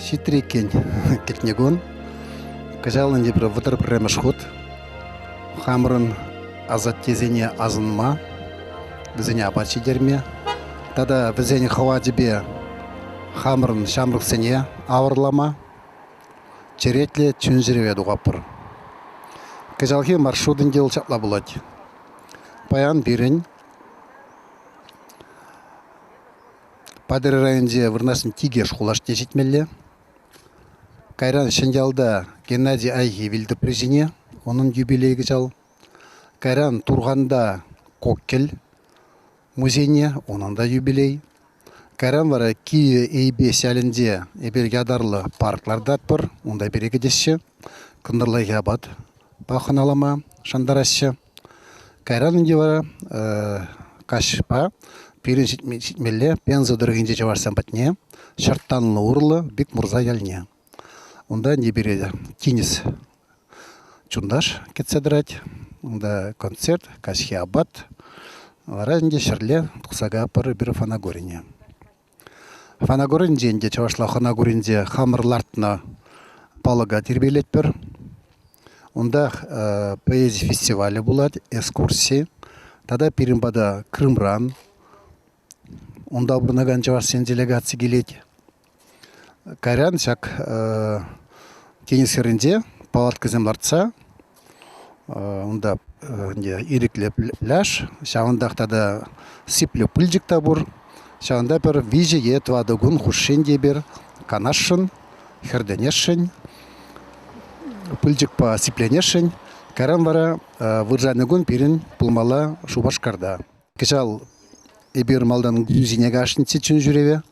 Ҫитрӗ иккен кӗтнӗ кун. Кӑҫал ӗнтӗ пӗр 31-мӗш хут хамӑрӑн асаттесене асӑнма, вӗсене апат ҫитерме тата вӗсен хӑвачӗпе хамӑрӑн ҫамрӑксене авӑрлама черетлӗ чун-чӗреве тухатпӑр. Кӑҫалхи маршрут ӗнтӗ вӑл ҫапла пулать. Паян пирӗн Патӑрьел районӗнче вырнаҫнӑ Тикеш хулашне ҫитмелле. Кайран Ҫӗньялта Геннадий Айхи вилтӑпри ҫине, унӑн юбилейӗ кӑҫал. Кайран Турханта Коккель музейне, унӑн та юбилей. Кайран вара Кивӗ Эйпеҫ ялӗнче эпир ятарлӑ парк лартатпӑр, унта пире кӗтеҫҫӗ. Кӑнтӑрлахи апат хӑналама шантараҫҫӗ. Кайран ӗнтӗ вара каҫпа пирӗн ҫитмелле Пенза тӑрӑхӗнчи чӑвашсем патне, Ҫӑрттанлӑ урлӑ Бикмурза ялне. Унта ӗнтӗ пире тинӗс чунташ кӗтсе тӑрать. Унта концерт, каҫхи апат. Вара ӗнтӗ ҫӗрле тухса каятпӑр эпир Фанагорине. Фанагоринче ӗнтӗ чӑвашла Хӑнакуринче хамӑр лартнӑ палӑка тирпейлетпӗр. Унтах поэзи фестивалӗ пулать, экскурси. Тата пирӗн пата Крымран унта пурӑнакан чӑвашсен делегаци килет. Кайран ҫак тинӗс хӗрринче палаткӑсем лартса унта ӗнтӗ ирӗклӗ пляж, ҫавӑнтах тата сиплӗ пылчӑк та пур. Ҫавӑнта пӗр 3 е 4 кун хушшинче эпир канасшӑн, хӗртӗнесшӗн, пылчӑкпа сипленесшӗн. Кайран вара вырсарни кун пирӗн пулмалла Шупашкарта. Кӑҫал эпир малтан Грузине кашниччӗ чун ҫӳреве.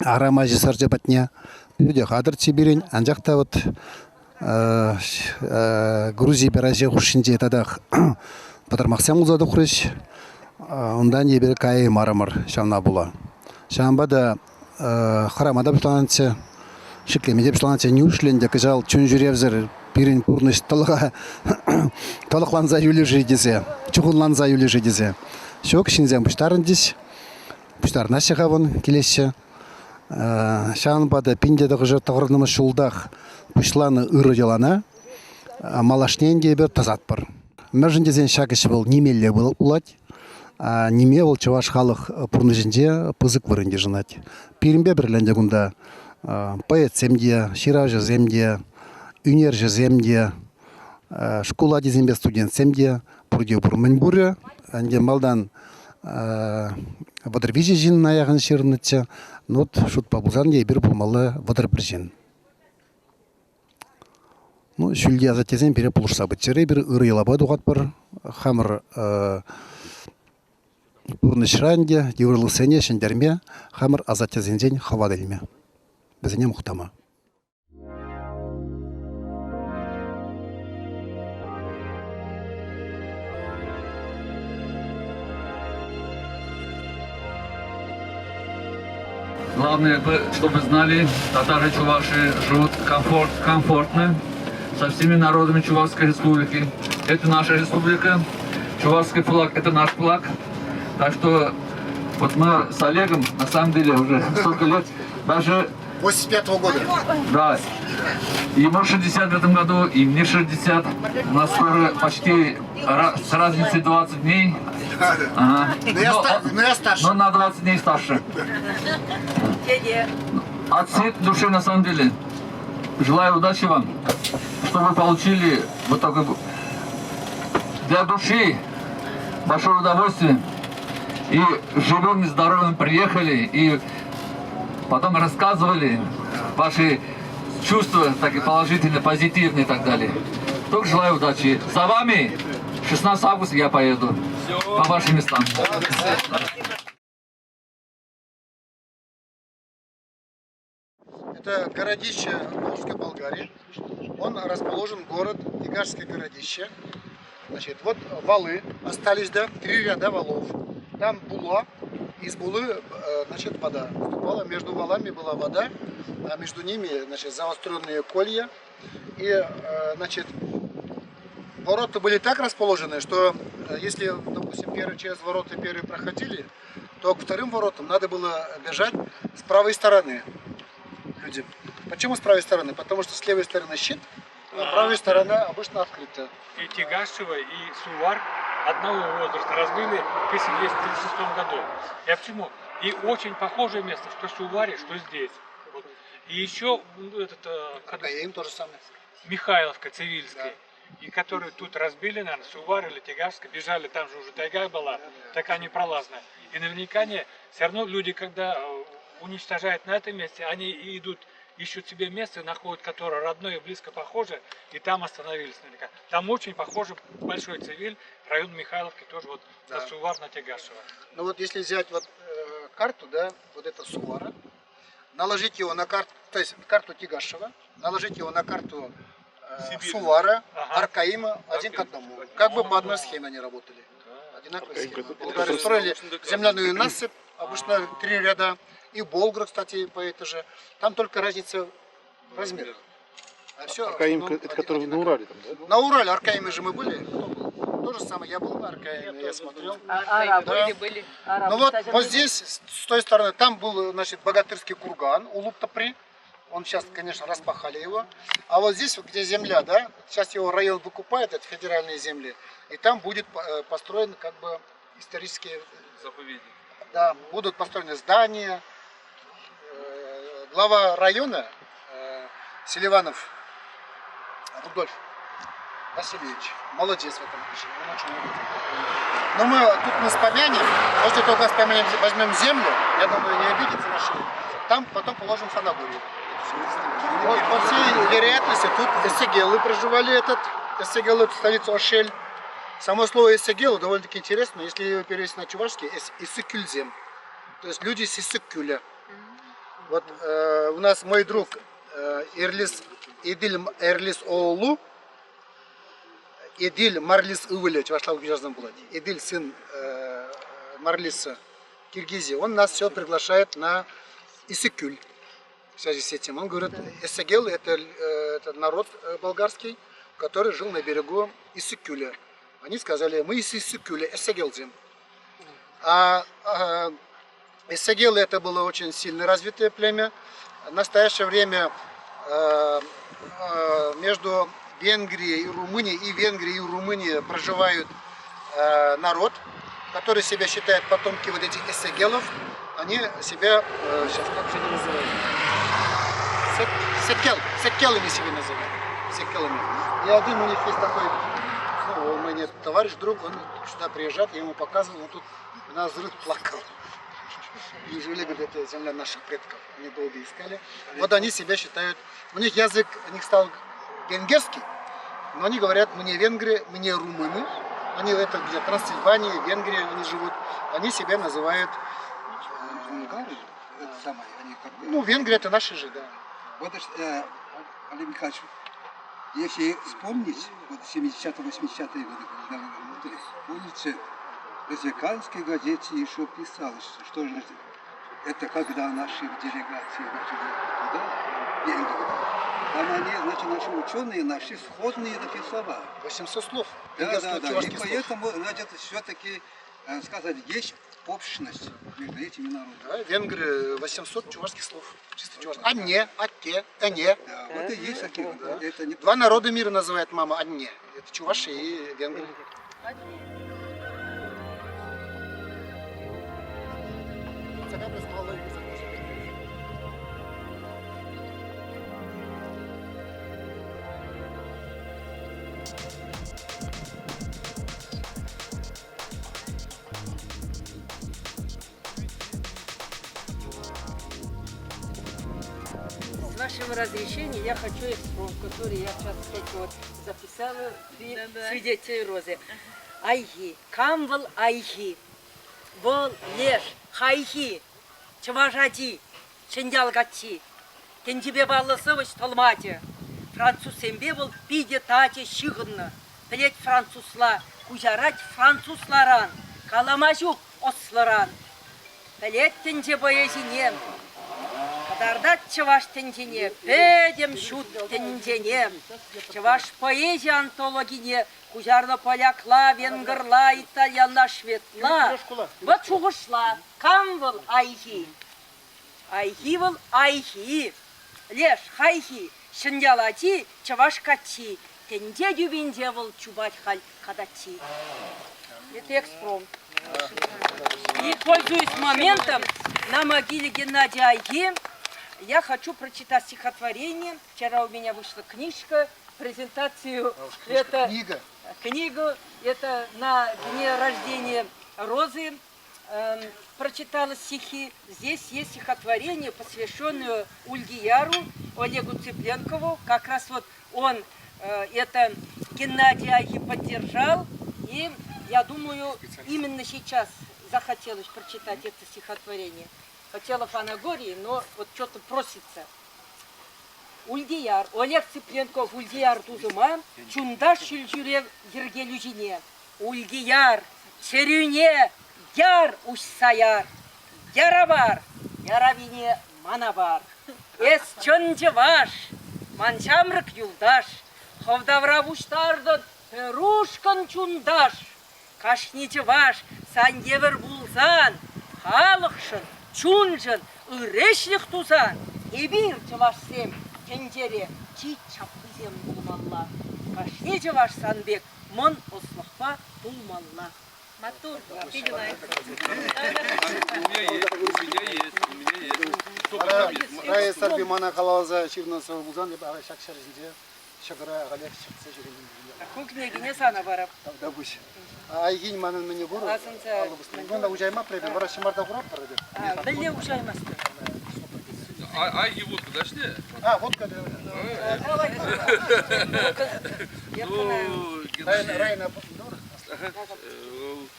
Арам аҫи сӑрчӗ патне питӗ хатӗрччӗ пирӗн, анчах та вот Грузипе Раҫҫей хушшинче татах пӑтӑрмахсем пулса тухрӗҫ. Унтан эпир каяймарӑмӑр ҫавна пула. Ҫавӑнпа та хӑрама та пуҫланатчӗ, шикленме те пуҫланатчӗ. Ниушлӗ ӗнтӗ кӑҫал чун ҫӳревсӗр пирӗн пурнӑҫ тӑлӑха тӑлӑхланса юлӗ-ши тесе, чухӑнланса юлӗ-ши тесе. Ҫук, ҫынсем пуҫтарӑнчӗҫ. Пуҫтарӑнаҫҫӗ-ха вон, килеҫҫӗ. Ҫавӑнпа та 1990 ҫултах пуҫланӑ ырӑ йӑлана малашне ӗнтӗ эпир тӑсатпӑр. Мӗншӗн тесен ҫак ӗҫ вӑл нимелле пулать. Ниме вӑл чӑваш халӑх пурнӑҫӗнче пысӑк вырӑн йышӑнать. Пирӗнпе пӗрле ӗнтӗ кунта поэтсем те, ҫыравҫӑсем те, ӳнерҫӗсем те, шкул ачисемпе студентсем те пурте пур. Мӗнпурӗ ӗнтӗ малтан 33 ҫынна яхӑн ҫырнӑччӗ. Ну, вот шутпа пулсан та эпир пулмалла 31 ҫын. Ну, ҫӳлти асаттесем пире пулӑшса пыччӑр. Эпир ырӑ йӑлапа тухатпӑр. Хамӑр пурнӑҫра ӗнтӗ йывӑрлӑхсене ҫӗнтерме, хамӑр асаттесенчен хӑват илме, вӗсене мухтама. Главное, чтобы знали, татары чуваши живут комфорт, комфортно со всеми народами Чувашской республики. Это наша республика. Чувашский флаг – это наш флаг. Так что вот мы с Олегом, на самом деле, уже столько лет, даже 85-го года. Да. Ему 60 в этом году, и мне 60. У нас скоро почти с разницей 20 дней. Да, да. Ага. Но я, Но, стар, но я старше. Но на 20 дней старше. От всей души, на самом деле, желаю удачи вам, чтобы вы получили вот такой для души большое удовольствие. И живым и здоровым приехали, и потом рассказывали ваши чувства, так и положительные, позитивные и так далее. Только желаю удачи. За вами 16 августа я поеду по вашим местам. Это городище Волжской Болгарии. Он расположен город Тигашское городище. Значит, вот валы остались, да, три ряда валов. Там була, из булы, значит, вода вступала. Между валами была вода, а между ними, значит, заостренные колья. И, значит, ворота были так расположены, что если, допустим, первый через ворота первые проходили, то к вторым воротам надо было бежать с правой стороны. Люди. Почему с правой стороны? Потому что с левой стороны щит, а правая сторона обычно открыта. И Тигашева, и Сувар одного возраста разбили в 1236 году. Я почему? И очень похожее место, что в Суваре, что здесь. Вот. И еще этот, Аркаим то же самое. Михайловка Цивильская, и которую тут разбили, наверное, Сувар или Тигашская, бежали, там же уже тайга была, такая непролазная. И наверняка не, все равно люди, когда уничтожают на этом месте, они и идут, ищут себе место, находят, которое родное и близко похоже, и там остановились наверняка. Там очень похоже Большой Цивиль, район Михайловки тоже вот на Сувар, на Тягашево. Ну вот если взять вот карту, да, вот это Сувара, наложить его на карту, то есть карту Тигашева, наложить его на карту Сувара, Аркаима, один к одному. Как бы по одной схеме они работали. Одинаковая схема. Болгары строили земляную насыпь, обычно 3 ряда, и Болгар, кстати, по этой же. Там только разница в размерах. А все, Аркаим, ну, это который на одинаково. Урале там, да? На Урале Аркаиме же мы были. Кто был? То же самое, я был на Аркаиме, я смотрел. Арабы Да. были, были. Арабы, Ну вот, кстати, вот здесь, с той стороны, там был, значит, богатырский курган Улуп-Топри. Он сейчас, конечно, распахали его. А вот здесь, вот где земля, да, сейчас его район выкупает, это федеральные земли, и там будет построен как бы исторический... Заповедник. Да, будут построены здания. Глава района Селиванов Рудольф Васильевич, молодец в этом отношении, он очень любит. Но мы тут мы вспомянем, после того, как вспомянем, возьмем землю, я думаю, не обидится наши, там потом положим Фанагорию. Вот, по всей вероятности, тут эссегелы проживали этот, эссегелы, это столица Ошель. Само слово эссегелы довольно-таки интересно, если его перевести на чувашский, иссыкюльзем, то есть люди с Иссыккюля. Вот у нас мой друг Эрлис, Эдиль Эрлис Оолу, Эдиль Марлис Ывыле, чувашлар жаздан булат. Эдиль сын Марлиса, Киргизии, он нас все приглашает на Иссыккюль. В связи с этим он говорит, Эссегел это народ болгарский, который жил на берегу Иссыккюля. Они сказали, мы из Иссыккюля, Эссегелзим. А Эссегелы это было очень сильно развитое племя. В настоящее время между Венгрией и Румынией, и Венгрией, и Румынией проживают народ, который себя считает потомки вот этих эссегелов. Они себя, сейчас как же они называют? Секел, секелами себя называют. Секелами. И один у них есть такой, ну, у меня товарищ, друг, он сюда приезжает, я ему показывал, он тут на взрыв плакал. И жили, говорит, это земля наших предков. Они долго искали. Вот они себя считают, у них язык, у них стал венгерский, но они говорят, мы не венгры, мы не румыны. Они это где Трансильвания, Венгрия, они живут. Они себя называют Унгары, это самое, они как бы... Ну, Венгрия это наши же, да. Вот, Олег Михайлович, если вспомнить, вот 70-е, 80-е годы, когда вы работали, помните, в республиканской газете еще писалось, что же это когда наши делегации начали туда, в Венгрию, там они, значит, наши ученые нашли сходные такие слова. 800 слов. Да, Венгерских да, да. И чувашских слов. поэтому, значит, все-таки сказать, есть общность между этими народами. Да, венгры 800 чувашских слов. Чисто чувашских. Анне, атте, эне. Да, вот и есть такие вот. Да. Это не Два народа мира называет мама Анне. Это чуваши и венгры. С вашего разрешения я хочу экспромт, который я сейчас только вот записала при свидетеле Розы. Айхи, камвал айхи, вол леш, хайхи, чаважади, чиндялгати, тенджибе балласы толмати, француз сембе был пиде тати шигынны, плеть французла, кузярать французларан, каламажук осларан, плеть тенджи боезине, Кадардат чаваш тенджине, педем шут тенджине, чаваш поэзия антологине, кузярна полякла, венгрла, итальянла, шведла, вот шугышла, камвыл айхи, айхи выл айхи, Леш, хайхи, Ҫӗньял ачи, чӑваш каччи, тӗнче тӳпинче вӑл чупать халь катаччи. Это экспромт. И, пользуясь моментом, на могиле Геннадия Айги я хочу прочитать стихотворение. Вчера у меня вышла книжка, презентацию. Это, Книга. Книгу. Это на дне рождения Розы прочитала стихи. Здесь есть стихотворение, посвященное Ульгияру, Олегу Цыпленкову. Как раз вот он это Геннадий Айги поддержал. И я думаю, именно сейчас захотелось прочитать это стихотворение. Хотела Фанагории, но вот что-то просится. Ульдияр, Олег Цыпленков Ульдияр тусӑма, чунташ ҫӳлҫӳрев йӗркелӳҫине. Ульдияр, чӗрӳне яр уҫса яр, яра пар, яравине мана пар. Эс чӑн чӑваш, ман ҫамрӑк юлташ, хӑв тавра пуҫтартӑн пӗр ушкӑн чунташ. Кашни чӑваш сан евӗр пулсан, халӑхшӑн, чуншӑн ыр ӗҫлӗх тусан, эпир, чӑвашсем, тӗнчере чи чаплисем пулмалла. Кашни чӑваш сан пек мӑн ӑслӑхпа тулмалла. Маттур, питӗ лайӑх. У меня есть, у меня есть, у меня есть. Рая Сарпи мана каласа ҫырнӑ сӑвӑ пулсан, эпӗ ҫак ҫӗр ҫинче ҫӑкӑра халех чӗртсе ҫӳремен. Ку кӗнекене сана парап. Тавтапуҫ. Айхин манӑн мӗне пур? Асӑнса. Аллӑ пуснӑ. Кунта уҫаймапӑр эпир, вара ҫӑмарта хуратпӑр эпир. Мӗнле уҫаймастӑн? А, Айги водку дашь мне? А, водка. Ну, Райна,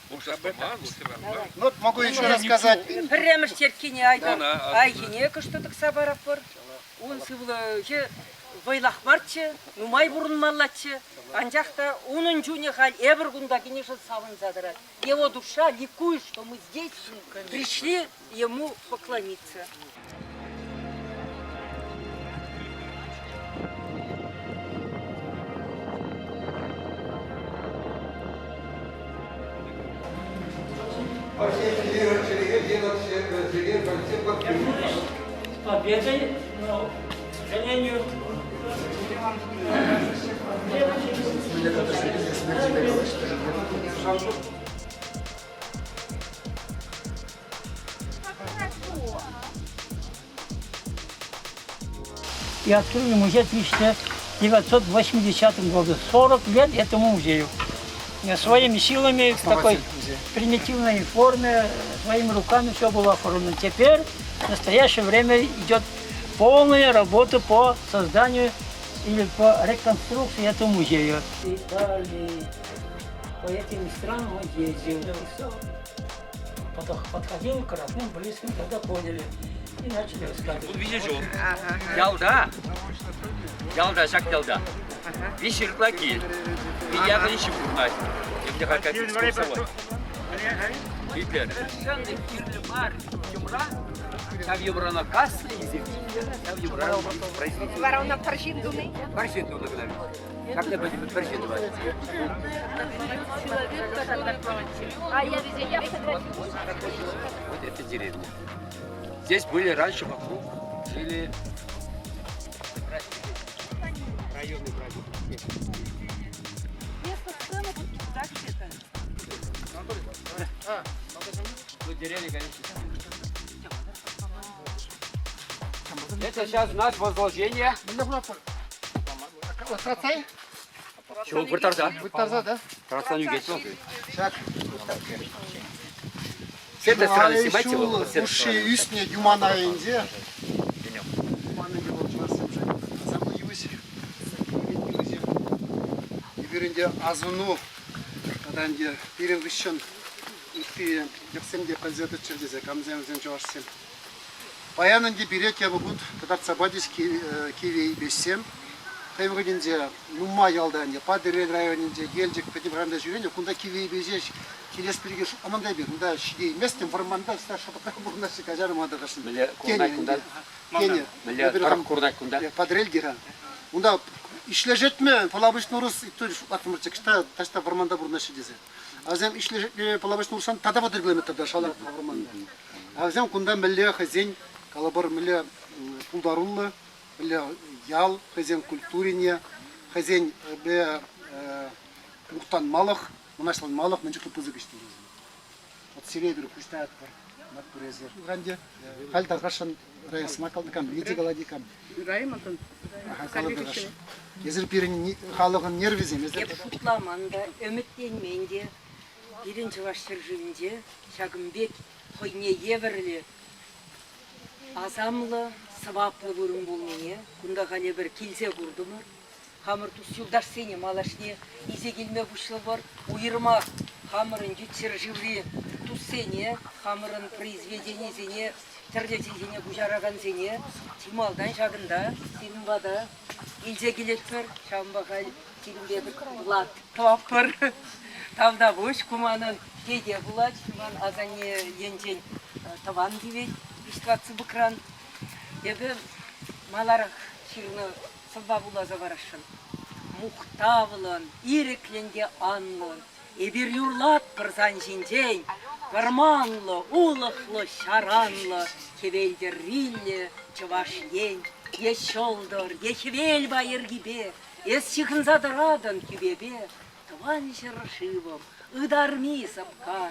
Ну, Ну, могу еще рассказать. Пӗрремӗш черккине айта айхине кӑштӑ тӑкса паратпӑр. Ун сывлӑхӗ вӑйлах марччӗ, нумай пурӑнмаллаччӗ. Анчах та унӑн чунӗ халь эпӗр кунта килнӗшӗн савӑнса тӑрать. Его душа ликует, что мы здесь пришли ему поклониться. С победой, но, к сожалению, И открыли музей в 1980 году. 40 лет этому музею. Своими силами в такой примитивной форме, своими руками все было оформлено. Теперь в настоящее время идет полная работа по созданию или по реконструкции этого музея. Италии, по этим странам он ездил. Подходил к родным, близким, тогда поняли. И начали рассказывать. Ун виҫе ҫул. Ялта, ялта, ҫак ялта. Виҫ ытла кил. Якӑн ҫи пурӑнать. Эпӗ те как экскурсовод. Итлер. Совершенно кирлӗ мар йӑмра. Ҫав йӑмрана каснӑ илсе килнӗ, ҫав йӑмрана производитель. Вара ӑна пӗр ҫын туни? Пӗр ҫын тунӑ кӑна. Ҫакна пӗтӗм пӗр ҫын тӑвать. А я везде, я Вот это деревня. Здесь были раньше вокруг, жили районный праздник. Место сцены вот так где-то. Ну, деревья, конечно. Это сейчас у нас возложение. Чего, выртарса? Выртарса, да? Тарса не геть. Ҫак. С этой стороны снимайте его. вот с этой Уши стороны. ӳснӗ юман айӗнче. Юман ӗнтӗ вӑл чӑвашсемшӗн асамлӑ йывӑҫ. Йывӑҫӗ. Эпир ӗнтӗ асӑну тата ӗнтӗ пирӗн хыҫҫӑн ытти йӑхсем те пӗлсе тӑччӑр тесе камсем вӗсем чӑвашсем. Паян ӗнтӗ пире тепӗр хут кӑтартса пачӗҫ Кивӗ Эйпеҫсем. Хӑй вӑхӑтӗнче нумай ялта ӗнтӗ Патӑрьел районӗнче, Елчӗк пӗтӗм районта ҫӳренӗ. Кунта Кивӗ Эйпеҫе ҫитес пирки шутламан та эпир. Унта ҫитейместӗм, вӑрманта шӑпӑртах пурӑнаҫҫӗ, каҫарӑма тӑрӑшнӑ. Мӗнле курӑнать кунта? Тенӗ. Мӗнле тӑрӑх курӑнать кунта? Патӑрьелте-ха. Унта ишлешетме Пӑлапуҫ Нурӑс шутлаттӑмӑрччӗ, кӑшта таҫта вӑрманта пурӑнаҫҫӗ тесе. А вӗсем ишлешетме Пӑлапуҫ Нурӑсран тата 30 километрта шаларах вӑрманта. А вӗсем кунта мӗнле хӑйсен, калӑпӑр, мӗнле пултаруллӑ. Ял хӑйсен культурине, хӑйсен мухтанмалӑх, мӑнаҫланмалӑх мӗн чухлӗ пысӑк ӗҫ тунӑ. Вот сире эпир пуҫтаратпӑр, маттур эсир. Ӗнтӗ халь тархасшӑн Раисма кам, Лидия калать кам? Раймонтӑн. Эсир пирӗн халӑхӑн нервисем. Эп шутламан та, ӗмӗтленмен те. Пирӗн Чӑваш ҫӗршывӗнче ҫакӑн пек хӑйне евӗрлӗ асамлӑ, сӑваплӑ вырӑн пулнине кунта халь эпир килсе куртӑмӑр. Хамӑр тус-юлташсене малашне илсе килме пуҫлӑпӑр. Уйрӑмах хамӑрӑн ют ҫӗршыври туссене, хамӑрӑн произведенисене тӗрлӗ чӗлхене куҫаракансене чи малтан ҫакӑнта сирӗн пата илсе килетпӗр. Ҫавӑнпа халь сирӗнпе лат тӑватпӑр. Тавтапуҫ, ку манӑн тете пулать. Ман асанне енчен тӑван тивет виҫ-тӑват сыпӑкран. Эпӗ маларах ҫырнӑ сӑвва вуласа парасшӑн. Мухтавлӑн, ирӗклӗн те анлӑн эпир юрлатпӑр сан ҫинчен. Вӑрманлӑ, улӑхлӑ, ҫаранлӑ, хӗвел тӗрриллӗ Чӑваш Ен. Е ҫӑлтӑр, е хӗвел пайӑркипе эс ҫыхӑнса тӑратӑн тӳпепе. Тӑван ҫӗршывӑм, ытарми сӑпка,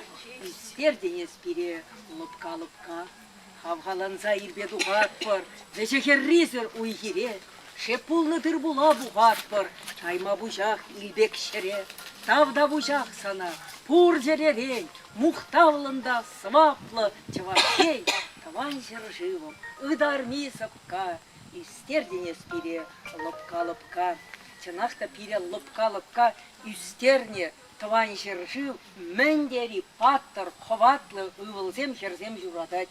ӳстертӗн эс пире лӑпка-лӑпка. Хавхаланса ирпе тухатпӑр, вӗҫӗ-хӗррисӗр уй-хире. Шеп пулнӑ тыр-пула пухатпӑр, тайма пуҫах илпек ҫӗре. Тавтапуҫах сана пур чӗререн, мухтавлӑн та сӑваплӑ Чӑваш Ен, Тӑван ҫӗршывӑм, ытарми сӑпка. Ӳстертӗн эс пире лӑпка-лӑпка. Чӑнах та пире лӑпка-лӑпка ӳстернӗ Тӑван ҫӗршыв мӗн тери паттӑр, хӑватлӑ ывӑлсем-хӗрсем ҫуратать.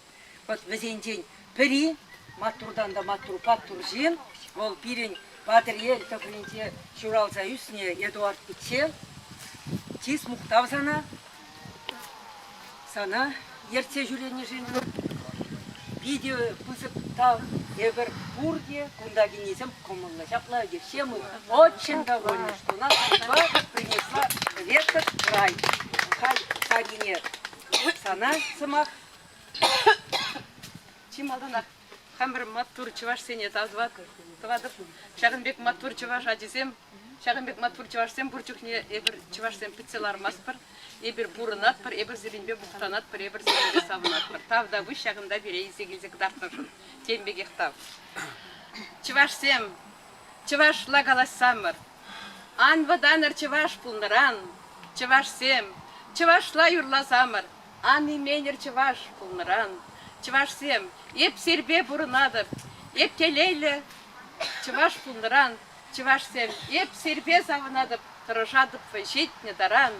Вӑт вӗсенчен пӗри, маттуртан та маттур паттӑр ҫын, вӑл пирӗн Патӑрьел тӑрӑхӗнче ҫуралса ӳснӗ Эдуард пичче. Чыс мухтав сана, сана ертсе ҫӳренӗшӗн питӗ пысӑк тав. Эпир пурте кунта килнисем кӑмӑллӑ. Ҫапла ӗнтӗ все мы очень довольны, что нас судьба принесла в этот край. Халь Сарине сана сӑмах. Чи малтанах хамӑр маттур чӑвашсене тав тӑватӑп. Ҫакӑн пек маттур чӑваш ачисем, ҫакӑн пек маттур чӑвашсем пур чухне эпир чӑвашсем пӗтсе лармастпӑр. Эпир пурӑнатпӑр, эпир сирӗнпе мухтанатпӑр, эпир сирӗнпе савӑнатпӑр. Тавтапуҫ ҫакӑнта пире илсе килсе кӑтартнӑшӑн. Тем пекех тав. Чӑвашсем, чӑвашла калаҫсамӑр. Ан вӑтанӑр чӑваш пулнӑран. Чӑвашсем, чӑвашла юрласамӑр. Ан именӗр чӑваш пулнӑран. Чӑвашсем, эп сирпе пурӑнатӑп. Эп телейлӗ чӑваш пулнӑран. Чӑвашсем, эп сирпе савӑнатӑп, тӑрӑшатӑп вӑй ҫитнӗ таран.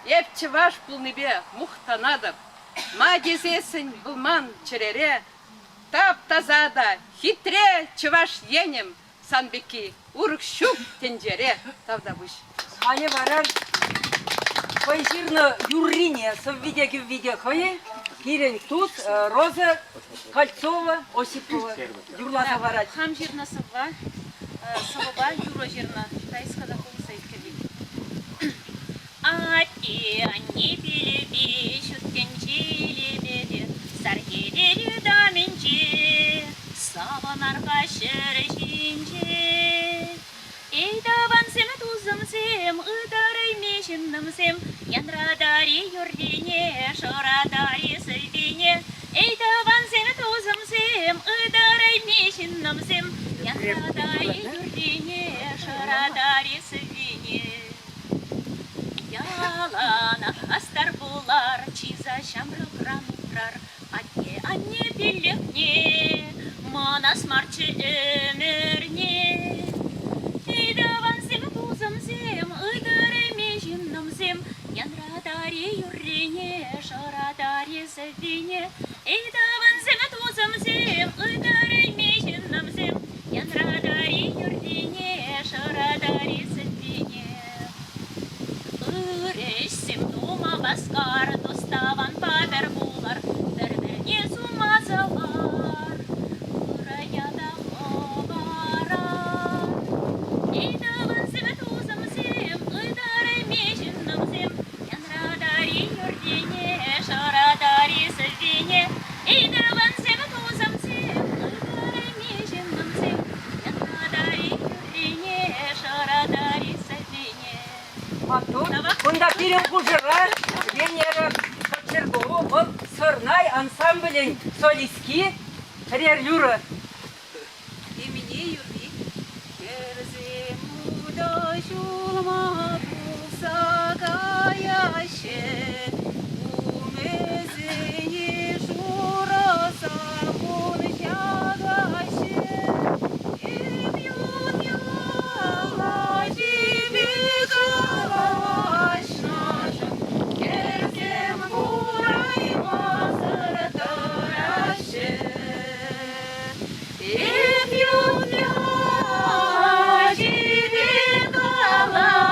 Эп чӑваш пулнипе мухтанатӑп. Ма тесессӗн вӑл ман чӗрере тап-таса та хитре Чӑваш Енӗм сан пекки урӑх ҫук тӗнчере. Тавтапуҫ. Халӗ вара хӑй ҫырнӑ юррине сӑвви те кӗвви те хӑйӗн пирӗн тус Роза Кольцова Осипова юрласа парать. Хам ҫырнӑ сӑвва сӑвӑпа юрӑ ҫырнӑ Таиска та кулса ӳкерет. Атте-анне пилӗпе ҫут тӗнче илемӗпе сар хӗвел ытамӗнче савӑнар-ха ҫӗр ҫинче. Эй, тӑвансем, тусӑмсем, ытарайми ҫыннӑмсем, янратар-и юррине, шӑратар-и сӑввине. Эй, тӑвансем, тусӑмсем, ытарайми ҫыннӑмсем, янратар-и юррине, шӑратар-и сӑввине. Яланах хастар пулар, чыса ҫамрӑкран упрар. Атте-анне пиллӗхне манас марччӗ ӗмӗрне. Эй, тӑвансем, тусӑмсем, ытарайми ҫыннӑмсем, янратар-и юррине, шӑратар-и сӑввине. Эй, тӑвансем, тусӑмсем, ытарайми ҫыннӑмсем, янратар-и юррине, шӑратар-и сӑввине. Ыр ӗҫсем тума васкар, тус-тӑванпа пӗр пулар, пӗр-пӗрне сума сӑвар. Ырӑ ята хӑварар. Пирӗн хушӑра Венера Кочергова, вӑл Сӑрнай ансамблӗн солистки, пӗрер юрӑ. Эмине юрри. Хӗрсем утӑ ҫулма тухса каяҫҫӗ, умӗсене шурӑ саппун ҫакаҫҫӗ. Эп юн ачипе калаҫнӑшӑн хӗрсем кураймасӑр тӑраҫҫӗ. Эп юн ачипе калаҫнӑшӑн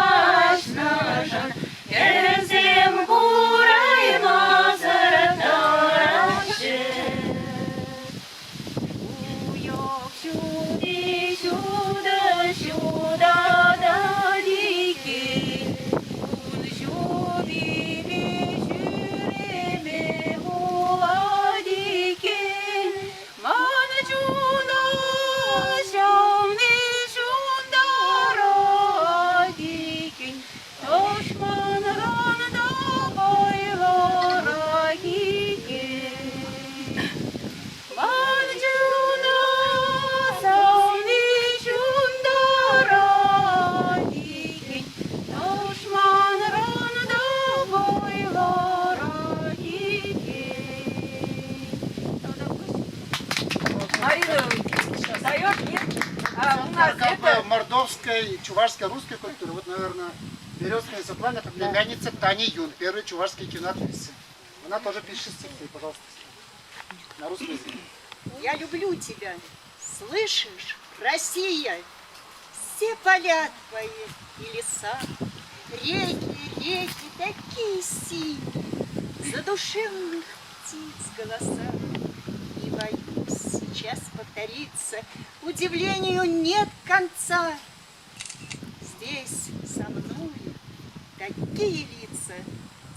хӗрсем кураймасӑр тӑраҫҫӗ. Уйӑх ҫути ҫутӑ ҫутатать иккен, ун ҫутипе ҫӳреме пулать иккен. Ман чуна ҫавни ҫунтарать иккен, Тӑшманран та вӑйлӑрах иккен. Ман чуна савни ҫунтарать иккен, Тӑшманран та вӑйлӑрах иккен. Марина, даешь, нет? А у нас Как бы это... мордовской, чувашской, русской культуры. Вот, наверное, Березкина Светлана, это племянница Тани Юн, первой чувашской киноактрисы. Она тоже пишет стихи, пожалуйста, на русском языке. Я люблю тебя, слышишь, Россия, все поля твои и леса, реки, реки такие синие, задушевных птиц голоса. И боюсь, сейчас повторится, удивлению нет конца. Здесь со мною такие лица,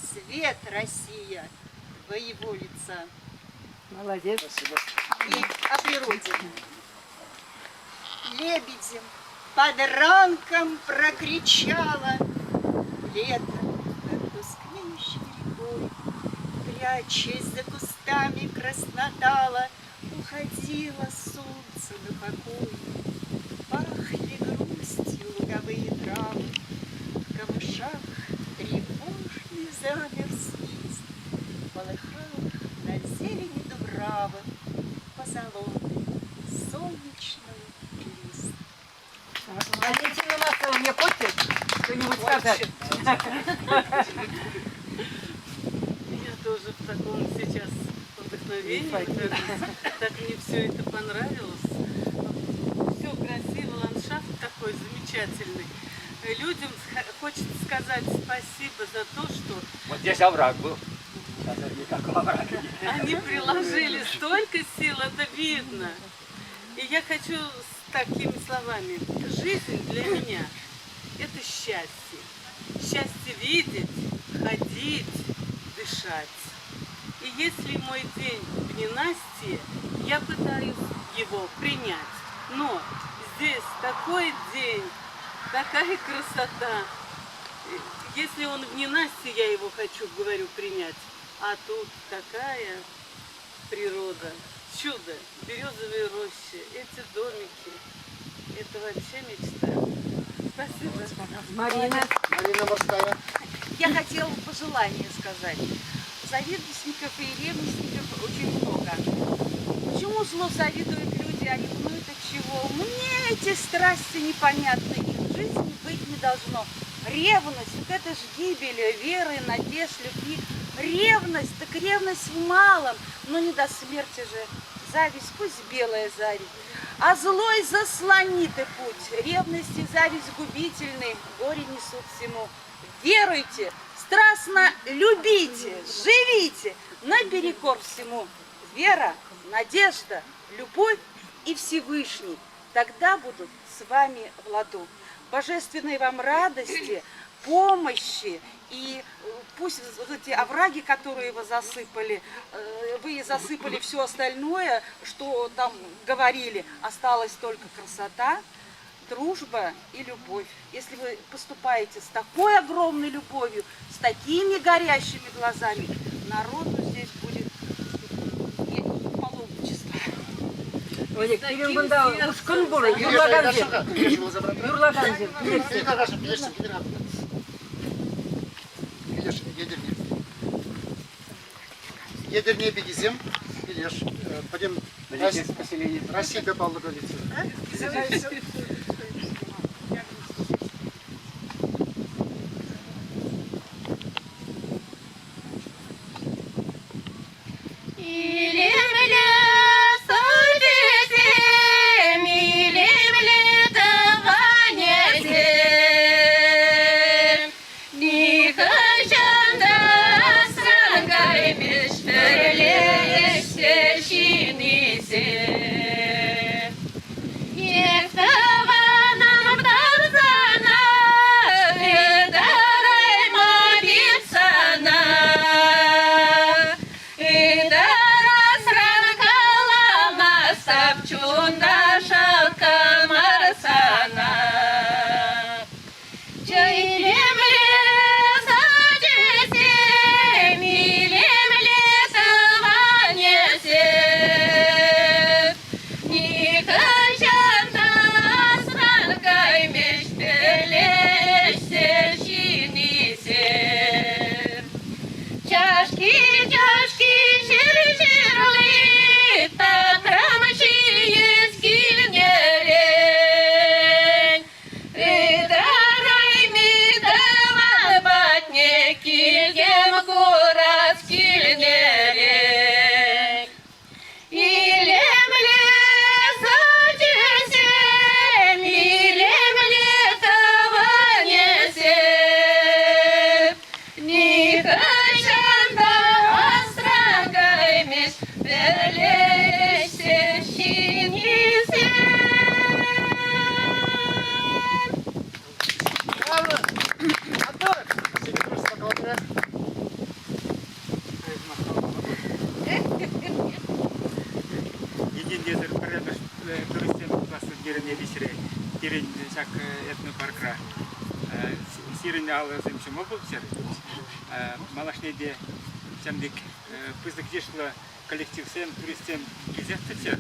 цвет Россия твоего лица. Молодец. Спасибо. И о природе. Лебедем под ранком прокричала Лето над тускнеющей рекой, Прячась за кустами краснотала, Уходило солнце на покой. Пахли грустью луговые травы, В камышах тревожный замер свист, Полыхал на зелени дубравы Позолотой солнечный лист. Валентина Масова мне хочет что-нибудь сказать? Я тоже в таком сейчас вдохновении. Так мне все это понравилось. Все красиво, ландшафт такой замечательный. Людям хочется сказать спасибо за то, что... Вот здесь овраг был. Сейчас никакого оврага нет. Они приложили столько сил, это видно. И я хочу с такими словами. Жизнь для меня – это счастье. Счастье видеть, ходить, дышать. И если мой день в ненастье, я пытаюсь его принять. Но здесь такой день, такая красота. Если он в ненастье, я его хочу, говорю, принять. А тут такая природа, чудо, березовые рощи, эти домики. Это вообще мечта. Спасибо. Марина. Марина Морская. Я хотела пожелание сказать. Завидностников и ревностников очень много. Почему зло завидуют люди, а ревнуют от чего? Мне эти страсти непонятны, их в жизни быть не должно. Ревность, так это ж гибель веры, надежд, любви. Ревность, так ревность в малом, но не до смерти же. Зависть, пусть белая зависть. А злой заслонит и путь. Ревность и зависть губительны, горе несут всему. Веруйте, страстно любите, живите наперекор всему. Вера, надежда, любовь и Всевышний тогда будут с вами в ладу. Божественной вам радости, помощи и пусть вот эти овраги, которые вы засыпали, вы засыпали все остальное, что там говорили, осталась только красота, Дружба и любовь. Если вы поступаете с такой огромной любовью, с такими горящими глазами, народу здесь будет паломничество. Олег, пирӗн кунта ушкӑн пур, юрлакансем. Юрлакансем. Пилеш, Етӗрне. Етӗрне пикисем, Пилеш, пӗтӗм Российпе паллӑ коалици. Илемлӗ сӑнӗсем, илемлӗ тӑванӗсем, нихӑҫан та асран каймӗҫ пӗрлешсе ҫыннисем. Эх, тӑванӑм, тӑрсана, ытараймӑп эп сана. Ытарасран каламастӑп, чунта шалкӑмӑр сана. Илемлӗ сачӗсем, илемлӗ тӑванӗсем, нихӑҫан та асран каймӗҫ пӗрлешсе ҫыннисем. Чашки-чашки ҫӗр ҫырли, татрам ҫиес килнӗрен. Ытарайми тӑван патне килтӗм курас килнӗрен. Илемлӗ сачӗсем, илемлӗ тӑванӗсем, нихӑҫан та асран каймӗҫ пӗрлешсе ҫыннисем. Етентесӗр пӗрремӗш туристсем пуласси пирӗн Элиҫре, пирӗн ҫак этнопаркра. Сирӗн алӑсем ҫӑмӑл пулччӑр. Малашне те ҫавӑн пек пысӑк йышлӑ коллективсем, туристсем килсех тӑччӑр.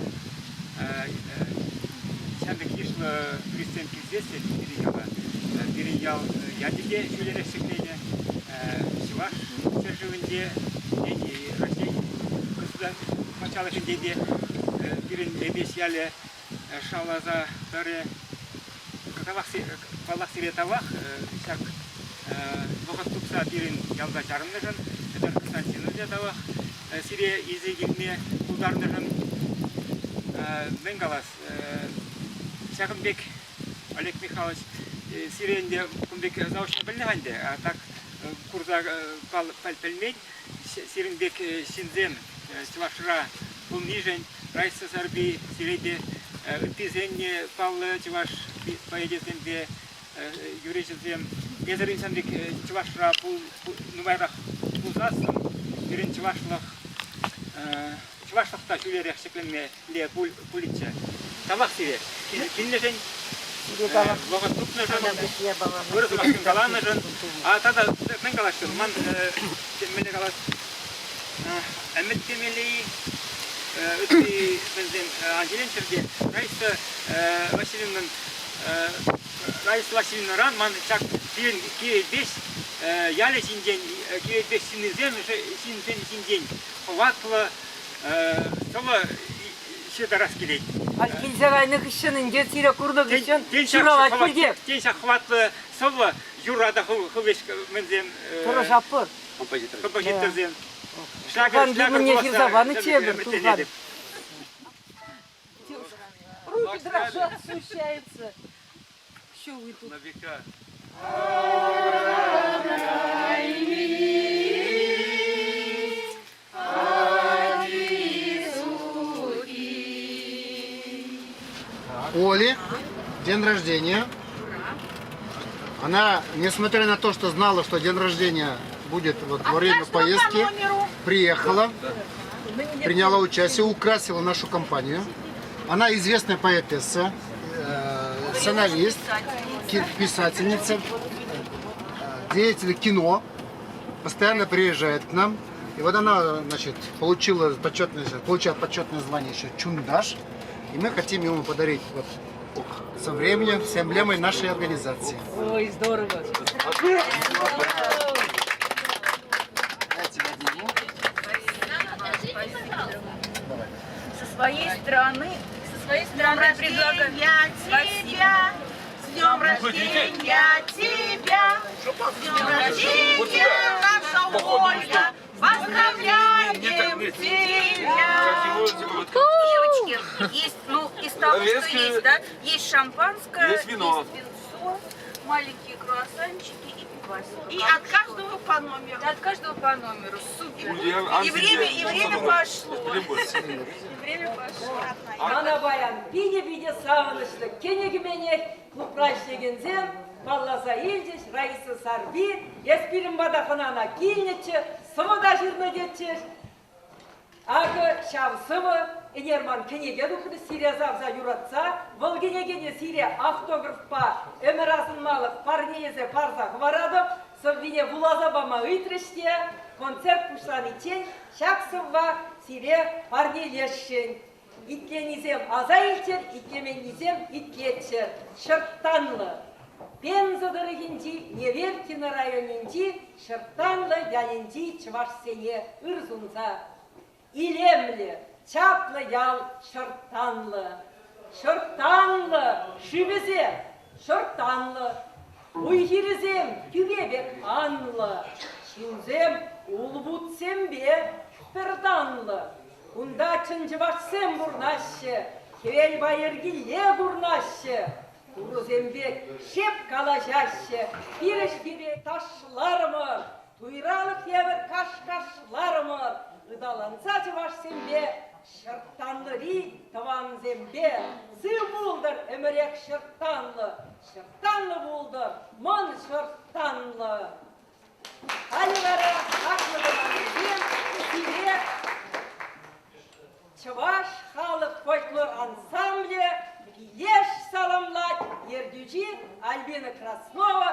Ҫавӑн пек йышлӑ туристсем килсессӗн пирӗн яла, пирӗн ял ячӗ те ҫӳлерех ҫӗкленӗ. Чӑваш ҫӗршывӗнче, Раҫҫей патшалӑхӗнче те пирӗн Эпеҫ ялӗ шавласа тӑрӗ. Паллах, сире тавах ҫак вӑхӑт тупса пирӗн ялта чарӑннӑшӑн. Петр Константиновича тавах сире илсе килме пултарнӑшӑн. Мӗн калас, ҫакӑн пек Олег Михайлович сире ӗнтӗ кун пек заочно пӗлнӗ-ха ӗнтӗ, а так курса пӗлмен. Сирӗн пек ҫынсем Чӑвашра пулнишӗн Раиса Сарпи сире те ыттисен те паллӑ чӑваш поэчӗсемпе юрӑҫӑсем эсӗр ҫавӑн пек Чӑвашра нумайрах пулсассӑн пирӗн чӑвашлӑх чӑвашлӑх та ҫӳлерех ҫӗкленмелле пулӗччӗ. Тавах сире килнӗшӗн, вӑхӑт тупнӑшӑн, ырӑ сӑмахсем каланӑшӑн. А тата мӗн каласшӑн? Ман мӗнле калас ӗмӗт темелле-и? Ытти мӗнсем ан ҫиленччӗр те Раиса Васильевнӑн Раиса Васильевнӑран ман ҫак пирӗн Кивӗ ялӗ ҫинчен, Кивӗ ҫыннисем ҫынсем ҫинчен хӑватлӑ сӑвӑ ҫыртарас килет. Халь килсе кайнӑ хыҫҫӑн ӗнтӗ сире курнӑ хыҫҫӑн ҫуралать пуль те. Тен, ҫак хӑватлӑ сӑвӑ юрра та хывӗҫ мӗнсем. Тӑрӑшатпӑр. Композиторсем. Турхан гимнне ҫырса панӑччӗ эпир, Турхан. Руки дрожат, смущаются. Все вы тут. На века. Оли день рождения. Она, несмотря на то, что знала, что день рождения будет вот во время поездки, приехала, приняла участие, украсила нашу компанию. Она известная поэтесса. Профессионалист, писательница, деятель кино, постоянно приезжает к нам. И вот она, значит, получила почетное, получает почетное звание еще Чундаш. И мы хотим ему подарить вот со временем с эмблемой нашей организации. Ой, здорово. Я тебя обниму. Со своей стороны, со своей стороны предлагаю. тебя, с днем рождения тебя, с днем рождения, наша Ольга, поздравляем тебя! Девочки, есть, ну, из того, что есть, да, есть шампанское, Есть вино. есть винцо, маленькие круассанчики и пивасик. И от каждого по номеру. Да, от каждого по номеру. Супер. И время, и время пошло. И время пошло. Мана паян питӗ-питӗ савӑнӑҫлӑ кӗнекеменех клубра ӗҫлекенсем палласа илчӗҫ Раиса Сарпи, эс пирӗн пата хӑнана килнӗччӗ, сӑвӑ та ҫырнӑ тетчӗҫ. Акӑ ҫав сӑвӑ ӗнер ман кӗнеке тухрӗ сире савса юратса. Вӑл кӗнекене сире автографпа ӗмӗр асӑнмалӑх парнелесе парса хӑваратӑп. Сӑввине вуласа пама ыйтрӗҫ те концерт пуҫланиччен ҫак сӑвва сире парнелесшӗн. Итленисем аса илччӗр, итлеменнисем итлеччӗр. Ҫӑрттанлӑ. Пенза тӑрӑхӗнчи Неверкино районӗнчи Ҫӑрттанлӑ ялӗнчи чӑвашсене ыр сунса. Илемлӗ, чаплӑ ял Ҫӑрттанлӑ. Ҫӑрттанлӑ шывӗсем Ҫӑрттанлӑ. Уй-хирӗсем тӳпе пек анлӑ. Ҫынсем улпутсемпе пӗр танлӑ. Кунта чӑн чӑвашсем пурнаҫҫӗ, хӗвел пайӑркилле курнаҫҫӗ. Турӑсем пек шеп калаҫаҫҫӗ, хирӗҫ-хире ташларӑмӑр, туйралӑх евӗр каш-кашларӑмӑр, ыталанса чӑвашсемпе, Ҫӑрттанлӑри тӑвансемпе. Сыв пултӑр ӗмӗрех Ҫӑрттанлӑ, Ҫӑрттанлӑ пултӑр мӑн Ҫӑрттанлӑ. Халӗ вара хаклӑ тӑвансем сире Чӑваш халӑх фольклор ансамблӗ Пилеш саламлать, ертӳҫи Альбина Краснова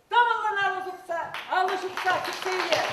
тӑвӑллӑн алӑ ҫупса, алӑ ҫупса кӗтсе илет.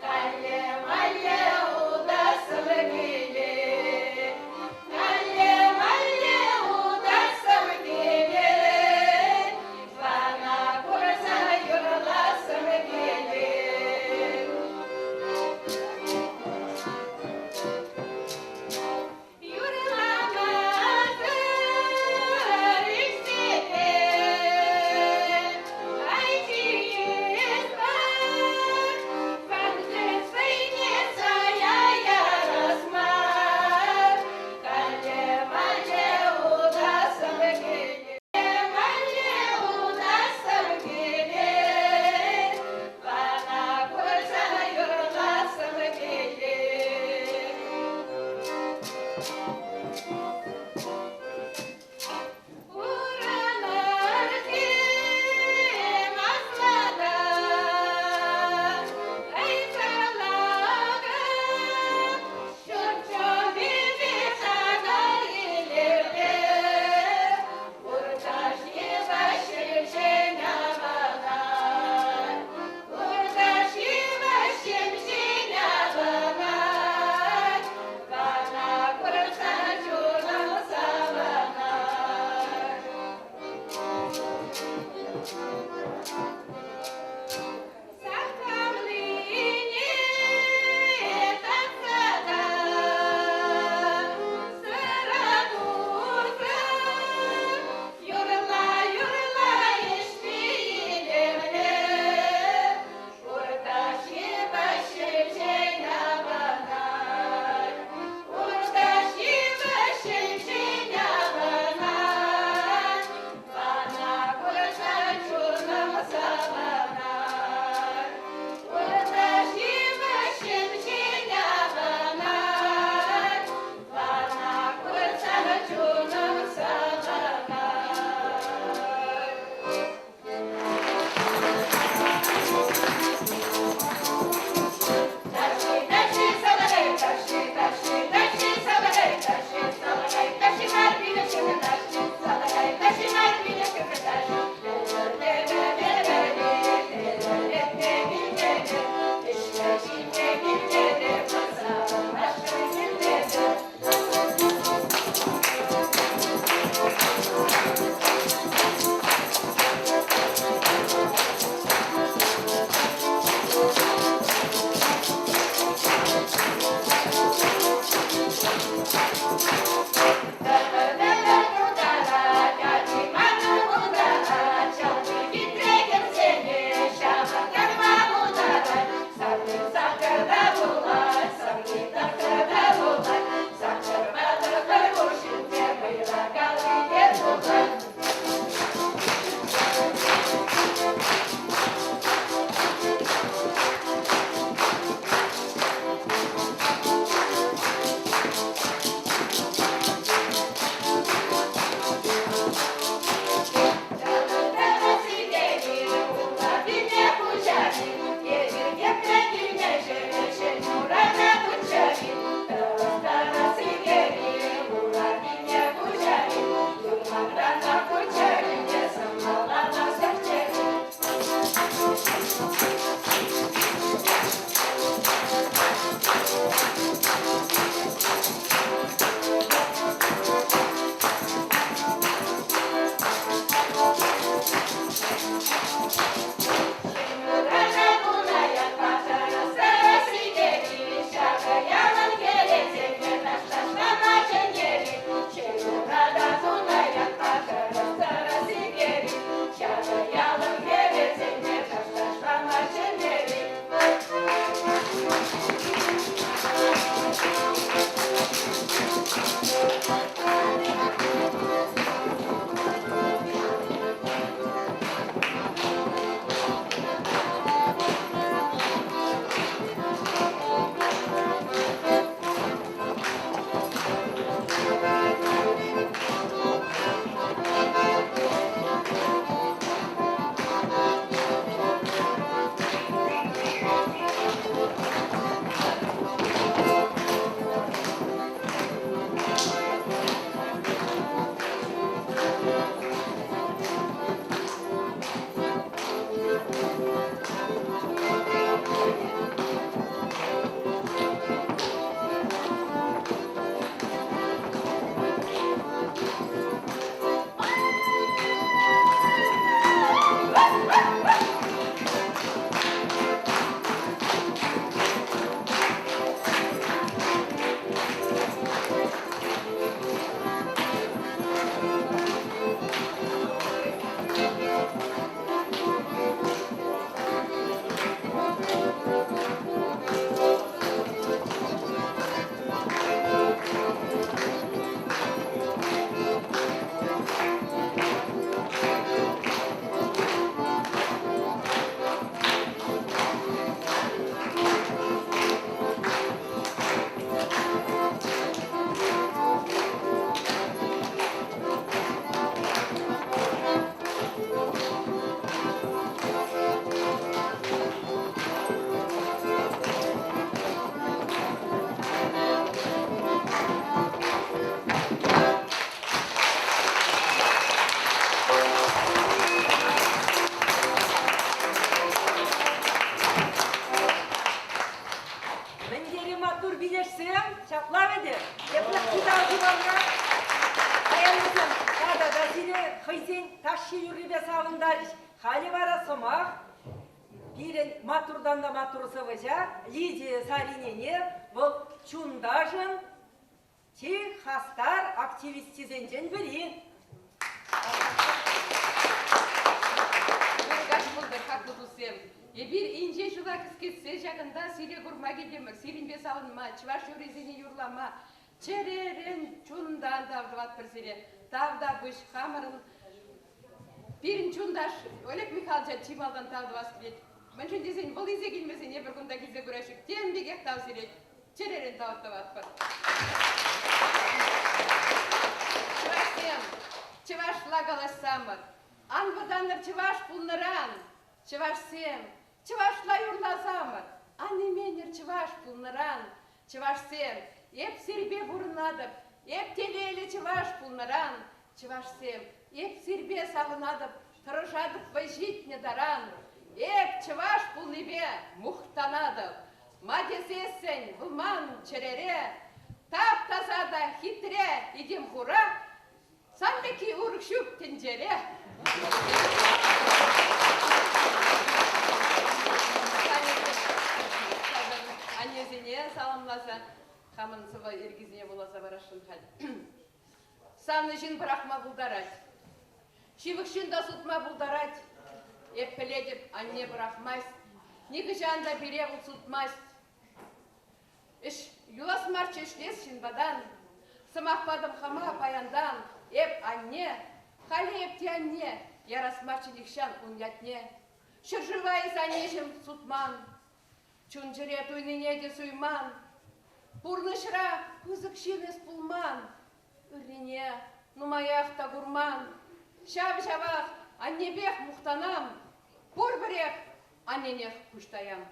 Калле-малле. хӑйсен ташши-юррипе савӑнтарӗҫ. Халӗ вара сӑмах пирӗн маттуртан та маттур сӑвӑҫа Лидия Саринене, вӑл чунташӑн чи хастар активисчӗсенчен пӗри. Муркаш пултӑр, хаклӑ туссем. Эпир инҫе ҫула кӗскетсе ҫакӑнта сире курма килтӗмӗр, сирӗнпе савӑнма, чӑваш юррисене юрлама, чӗререн, чунтан тав тӑватпӑр сире. Тавтапуҫ хамӑрӑн пирӗн чунташ Олег Михайловича чи малтан тав тӑвас килет. Мӗншӗн тесен вӑл илсе килмесен эпир кунта килсе курас ҫук. Тем пекех тав сире. Чӗререн тав тӑватпӑр. Чӑвашсем, чӑвашла калаҫсамӑр. Ан вӑтанӑр чӑваш пулнӑран. Чӑвашсем, чӑвашла юрласамӑр. Ан именӗр чӑваш пулнӑран. Чӑвашсем, эп сирпе пурӑнатӑп, эп телейлӗ чӑваш пулнӑран. Чӑвашсем, эп сирпе савӑнатӑп, тӑрӑшатӑп вӑй ҫитнӗ таран. Эп чӑваш пулнипе мухтанатӑп. Ма тесессӗн вӑл ман чӗрере тап-таса та хитре этем хура, сан пекки урӑх ҫук тӗнчере. Аннесене саламласа хамӑн сӑвӑ йӗркисене вуласа парасшӑн халь. Савнӑ ҫын пӑрахма пултарать. Ҫывӑх ҫын та сутма пултарать. Эп пӗлетӗп, анне пӑрахмасть. Нихӑҫан та пире вӑл сутмасть. Ӗҫ юлас марччӗ ӗҫлес ҫынпатан. Сӑмах патӑм хама паянтан. Эп анне, халӗ эп те анне, ярас марччӗ нихҫан ун ятне. Ҫӗршыва эс аннеҫӗм сутман. Чун-чӗре туйнине те суйман. Пурнӑҫра пысӑк ҫын эс пулман. Ыррине нумаях та курман. Ҫав-ҫавах аннепех мухтанам. Пурпӗрех анненех пуҫ таям.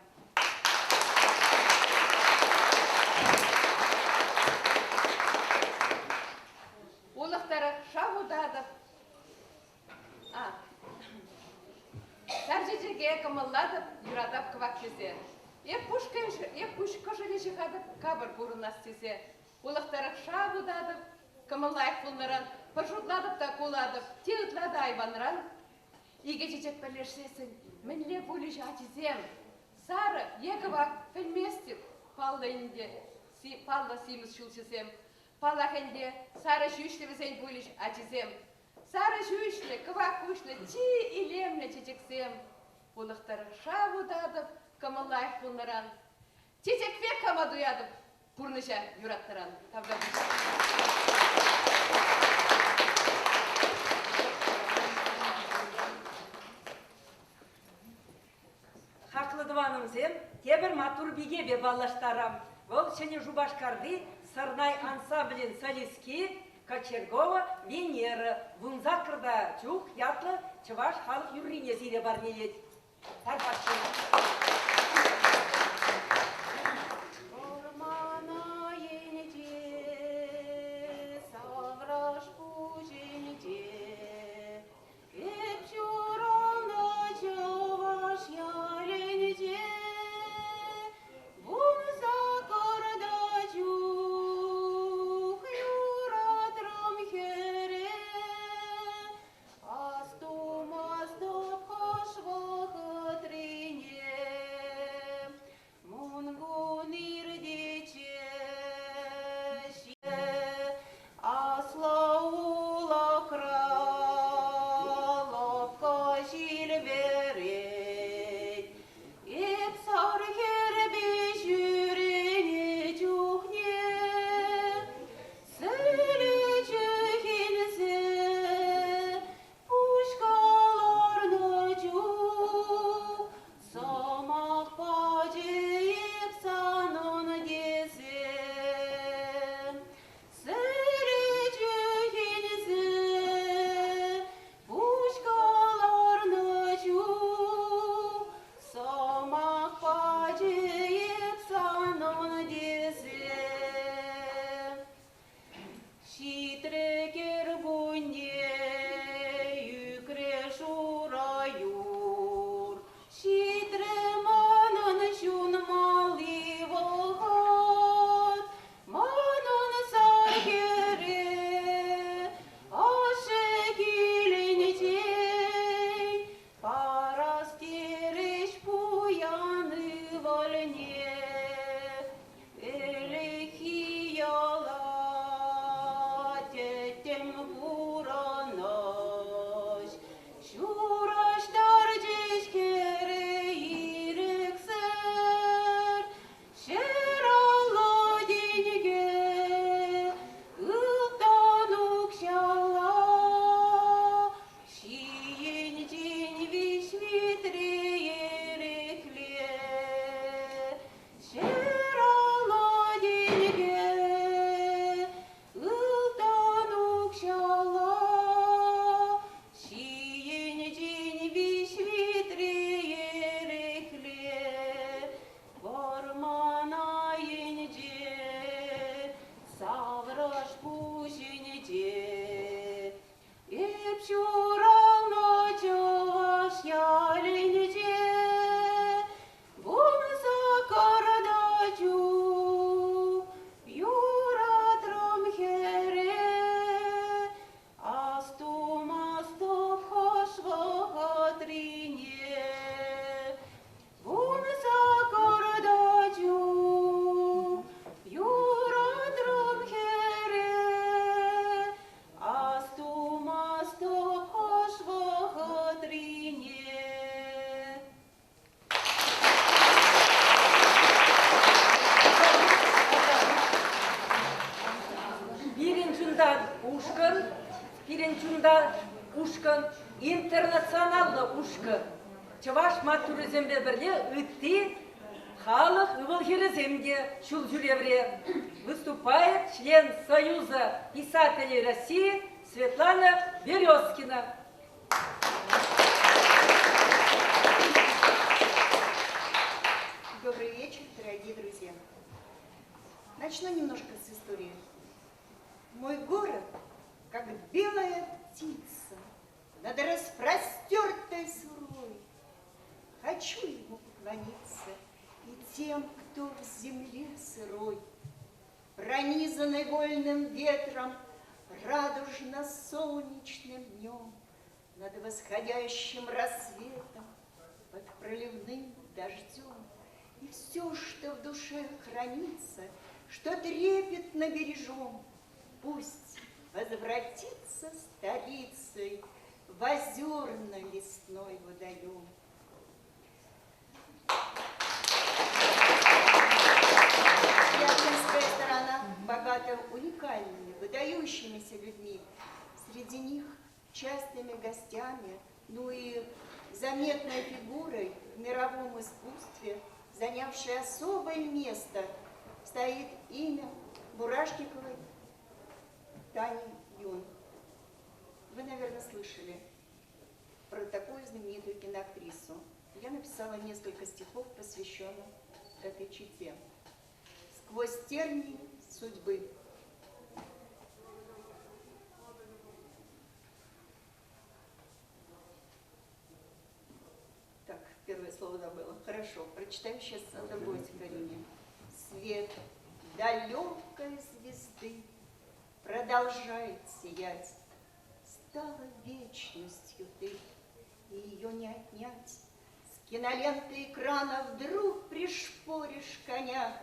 Улӑх тӑрӑх шав утатӑп. А. Сар чечеке кӑмӑллатӑп, юратап кӑвак тесе. Эп эп пуҫ кӑшӑлӗ ҫыхатӑп капӑр пурӑнас тесе. Улӑх тӑрӑх шав утатӑп, кӑмӑл лайӑх пулнӑран пӗр шутлатӑп та кулатӑп, те ытла та айванран. Икӗ чечек пӗрлешсессӗн мӗнле пулӗҫ ачисем? Сарӑ е кӑвак, пӗлместӗп, паллӑ ӗнтӗ, паллӑ симӗс ҫулҫӑсем. Паллах ӗнтӗ, сарӑ ҫӳҫлӗ вӗсен пулӗҫ ачисем. Сарӑ ҫӳҫлӗ, кӑвак куҫлӑ чи илемлӗ чечексем. Улӑх тӑрӑх шав утатӑп, кӑмӑл лайӑх пулнӑран. Чечек пек хама туятӑп, пурнӑҫа юратнӑран. Тавтапуҫ. Хаклӑ тӑванӑмсем, тепӗр маттур пикепе паллаштарам. Вӑл Ҫӗнӗ Шупашкарти Сӑрнай ансамблӗн солистки Кочергова Венера вунсаккӑрта чух ятлӑ чӑваш халӑх юррине сире парнелет. Тархасшӑн. Вӑрмана енче, Саврӑш пуҫӗнче, Эп ҫуралнӑ чӑваш ялӗнче, 18-та чух юратрӑм хӗре. Астумастӑп хӑш вӑхӑтрине. ушкӑн, интернационаллӑ ушкӑн. Чӑваш маттурӗсемпе пӗрле ытти халӑх ывӑл-хӗрӗсем те ҫул ҫӳревре. Выступает член Союза писателей России Светлана Березкина. Добрый вечер, дорогие друзья. Начну немножко с истории. Мой город, как белая птица над распростертой сурой. Хочу ему поклониться и тем, кто в земле сырой, пронизанный вольным ветром, радужно-солнечным днем, над восходящим рассветом, под проливным дождем. И все, что в душе хранится, что трепетно бережем, пусть возвратится столицей в озерно-лесной водоем. Ядринская сторона богата уникальными, выдающимися людьми. Среди них частыми гостями, ну и заметной фигурой в мировом искусстве, занявшей особое место, стоит имя Бурашниковой Тани Юн. Вы, наверное, слышали про такую знаменитую киноактрису. Я написала несколько стихов, посвященных этой чите. «Сквозь тернии судьбы». Так, первое слово забыла. Хорошо, прочитаю сейчас другое стихотворение. Свет далекой звезды продолжает сиять. Стала вечностью ты, и ее не отнять. С киноленты экрана вдруг пришпоришь коня.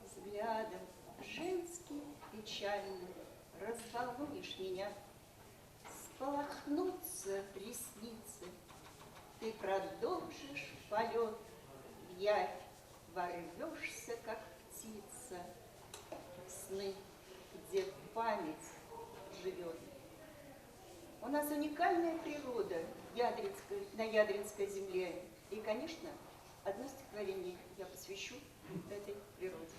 Взглядом женским печальным разбалуешь меня. Сполохнутся ресницы, ты продолжишь полет, в явь ворвешься, как птица, в сны, где память живет. У нас уникальная природа Ядринской, на Ядринской земле. И, конечно, одно стихотворение я посвящу этой природе.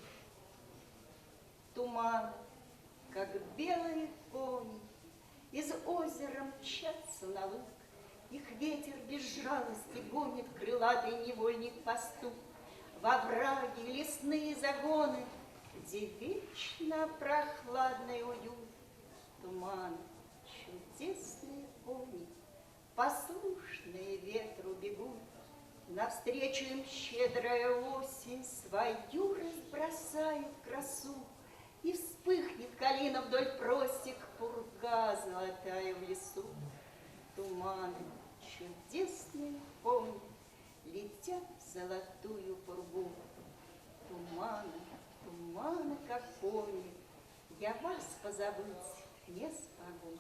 Туман, как белые кони, из озера мчатся на луг. Их ветер без жалости гонит крылатый невольник-пастух. Во враги лесные загоны, где вечно прохладный уют. Туман, чудесные кони, послушные ветру бегут. Навстречу им щедрая осень свою разбросает красу, И вспыхнет калина вдоль просек, пурга золотая в лесу. Туманы, чудесные кони, летят в золотую пургу. Туманы, туманы, как кони, я вас позабыть не смогу.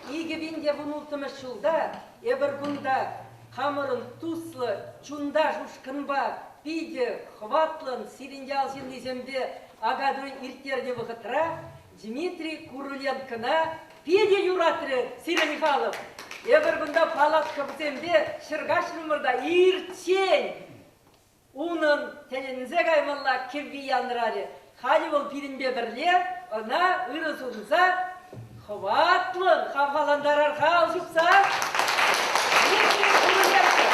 2016 ҫулта эпир кунта хамӑрӑн туслӑ чунташ ушкӑнпа питӗ хӑватлӑн сирӗн ял ҫыннисемпе Акатуй ирттернӗ вӑхӑтра Дмитрий Куруленкӑна питӗ юратрӗ сирӗн халӑх. Эпир кунта палаткӑсемпе ҫӗр каҫрӑмӑр та ирччен унӑн тӗлӗнсе каймалла кӗвви янрарӗ. Халӗ вӑл пирӗнпе пӗрле ӑна ырӑ сунса хӑватлӑн хавхалантарар хал ҫупса. Дмитрий Куруленко.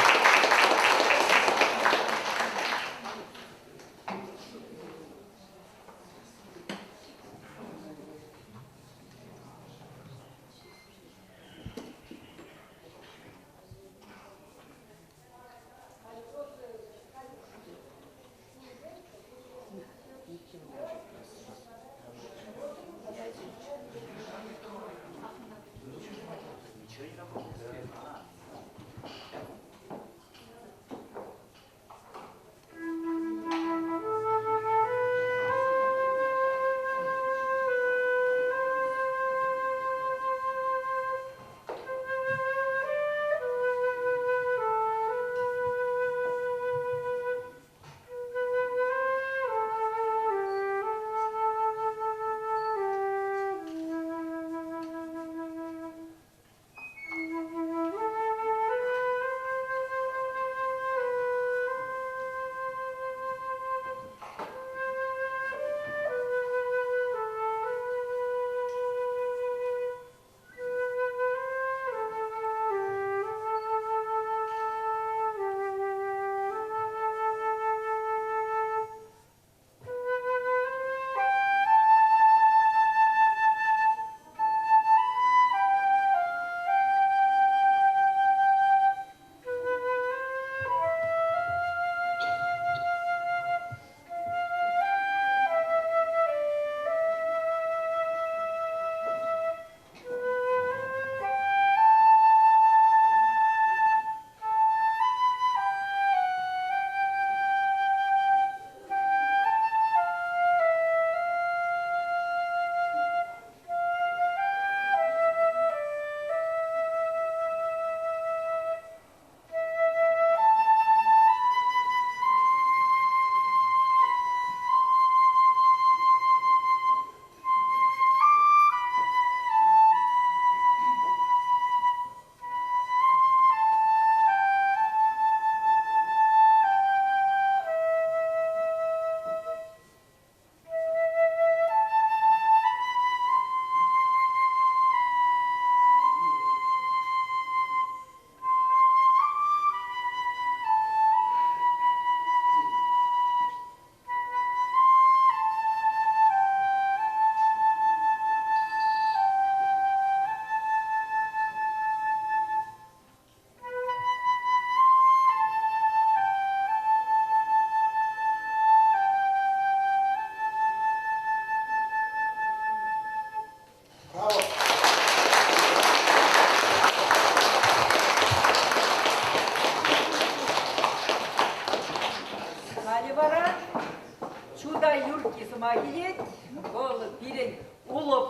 Вӑл пирӗн улӑп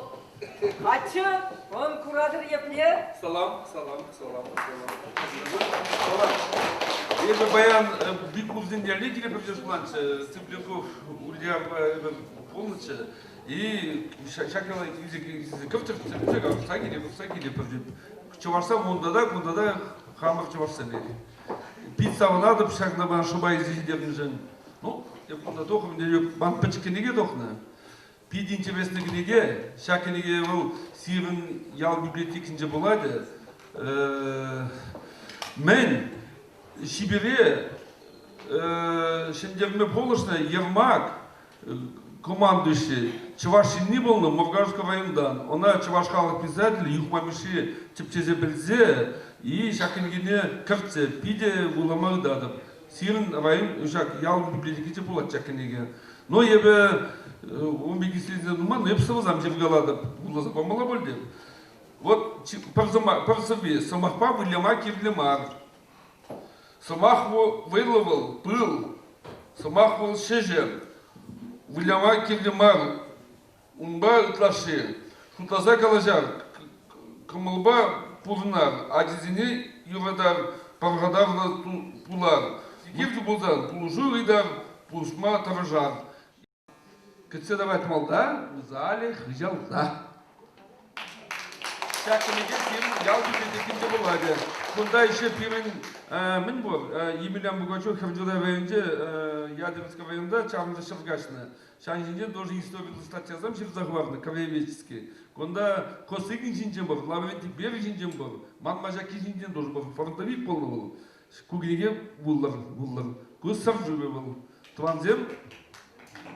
каччӑ. Он куратӑр епле? Салам, салам, салам, салам. Салам. Эпӗ паян Биккурсен ялне киле пӗрле шутланччӗ. Цыпленков Ульяпа эпӗ пулнӑччӗ. И ҫак яла илсе кӗртӗр, кӑртса киле, кӑртса киле пӗр Чӑвашсем унта та, кунта та хамӑр чӑвашсем. Пит савӑнатӑп ҫакна ман шӑпа илсе ҫитернӗшӗн. Ну, эп кунта тухрӑм, ман пӗчӗк кӗнеке тухнӑ. Пит интереслӗ кӗнеке. Ҫак кӗнеке вӑл сирӗн ял библиотекинче пулать. Мӗн Ҫипере ҫӗнтерме пулӑшнӑ Ермак командующий чӑваш ҫынни пулнӑ Муркашка районтан. Ӑна чӑваш халӑх писателӗ Юхма Мишши тӗпчесе пӗлсе и ҫак кӗнекене кӗртсе питӗ вулама ыйтатӑп. Сирӗн район ҫак ял библиотекинче пулать ҫак кӗнеке. Но эпӗ ун пек исленсе туман, эп сӑвӑсам ҫыркалатӑп. Вуласа памалла пуль теп. Вот пӗр сӑвви сӑмахпа выляма кирлӗ мар. Сӑмах вӑйлӑ вӑл, пыл. Сӑмах вӑл ҫӗҫӗ. Выляма кирлӗ мар. Унпа ытлашши. Шутласа калаҫар, кӑмӑлпа пурӑнар, ачисене юратар, пархатарлӑ пулар. Кирлӗ пулсан пулӑшу ыйтар, пулӑшма тӑрӑшар. Кӗтсе тӑрать малта, усалӗ хыҫалта. Ҫак кӗнеке пирӗн ял библиотекинче пулать. Кунта еще пирӗн мӗн пур? Емельян Пугачев Хӗрчутай районӗнче, Ядерская районта чарӑнса ҫӗр каҫнӑ. Ҫавӑн ҫинчен тоже историллӗ статьясем ҫырса хӑварнӑ краеведческий. Кунта Косыгин ҫинчен пур, Лаврентий Берия ҫинчен пур, Ман Маҫакки ҫинчен тоже пур. Фронтовик пулнӑ вӑл. Ку кӗнеке вуллӑр, вуллӑр. Ку сӑр шывӗ вӑл. Тӑвансем,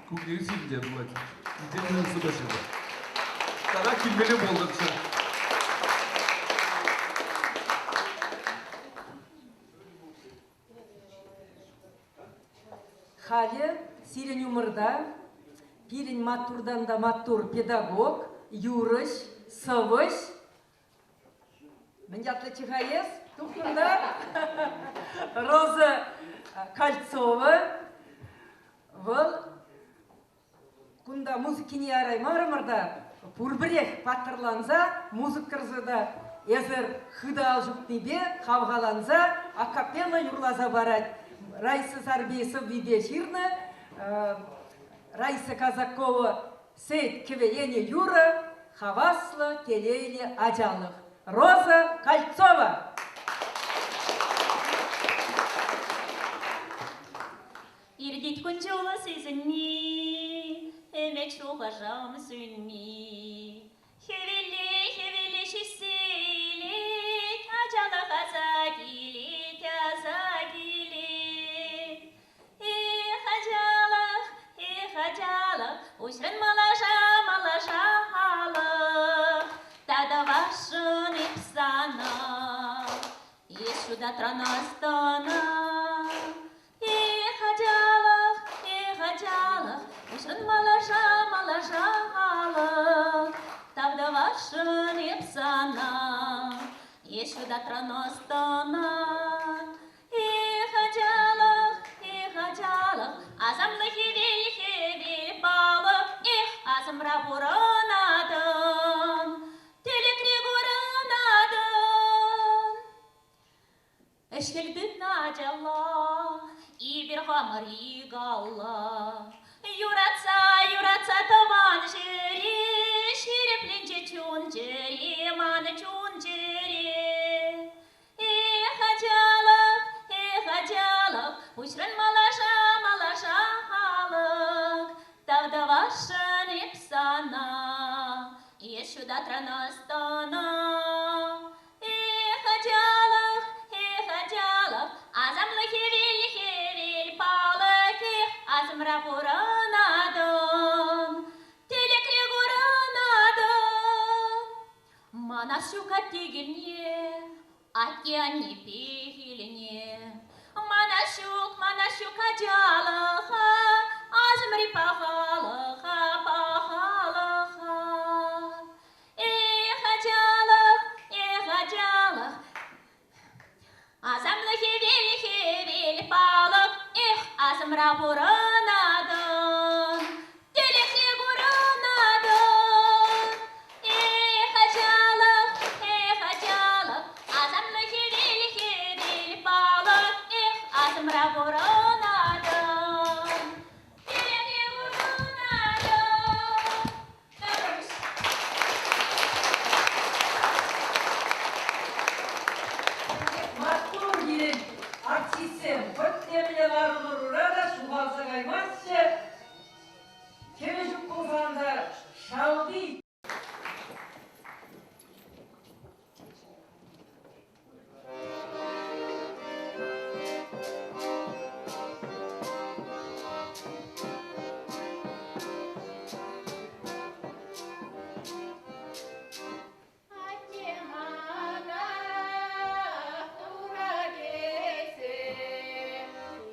ку кӗнеке сирӗнте пулать. Интересно спасибо. Тата килмелле пултӑрччӗ. Халӗ сирӗн умӑрта пирӗн маттуртан та маттур педагог, юрӑҫ, сӑвӑҫ. Мӗн ятлӑччӗ-ха эс? Тухрӑм та. Роза Кольцова. Вӑл Кунта музыкине яраймарӑмӑр та, пурпӗрех паттӑрланса музыкӑрсӑр та эсӗр хытӑ ал ҫупнипе хавхаланса акапелла юрласа парать. Раиса Сарпи сӑввипе ҫырнӑ Раиса Казакова Сӗт кӗвӗленӗ юрӑ Хаваслӑ телейлӗ ачалӑх. Роза Кольцова. Иртет кун-ҫул сисӗнми, ӗмӗт шухӑшӑм сӳнми. Хӗвелле, хӗвелле ҫиҫсе илет, ачалӑх аса килет, аса килет. Эх, ачалӑх, эх, ачалӑх, уҫрӑн малаша, малаша халӑх. Татӑвасшӑн эп сана, эс ҫутатран ӑс-тӑна. Эх, ачалӑх, эх, ачалӑх, уҫрӑн малаша, малаша алӑк. Тав тӑвасшӑн эп сана, эс ҫутатрӑн ӑс-тӑна. Эх, ачалӑх, эх, ачалӑх, асамлӑ хӗвел, хӗвел палӑк. Эх, асӑмра пурӑнатӑн, тӗлӗкре курӑнатӑн. Ӗҫхӗл тытнӑ ачалла, эпир хамӑр икалла. Юратса, юратса тӑван ҫӗре, ҫирӗпленчӗ чун-чӗре, ман чун-чӗре. Эх, ачалӑх, эх, ачалӑх, пуҫран малаша, малаша алӑк. Тав тӑвасшӑн эп сана, эс ҫутатрӑн ӑс-тӑна. Эх, ачалӑх, эх, ачалӑх, асамлӑ хӗвел, хӗвел палӑк, эх, асӑмра пурӑнатӑн, тӗлӗкре курӑнатӑн. Мана ҫук атте килне, атте-анне пехилне. Мана ҫук, мана ҫук ачалӑха, асӑмри пахалӑха, пахалӑха. Эх, ачалӑх, эх, ачалӑх, асамлӑ хӗвел, хӗвел палӑк, эх, асӑмра пурӑнатӑн, тӗлӗкре курӑнатӑн. пулсан та шалти Атте мана тура тесе,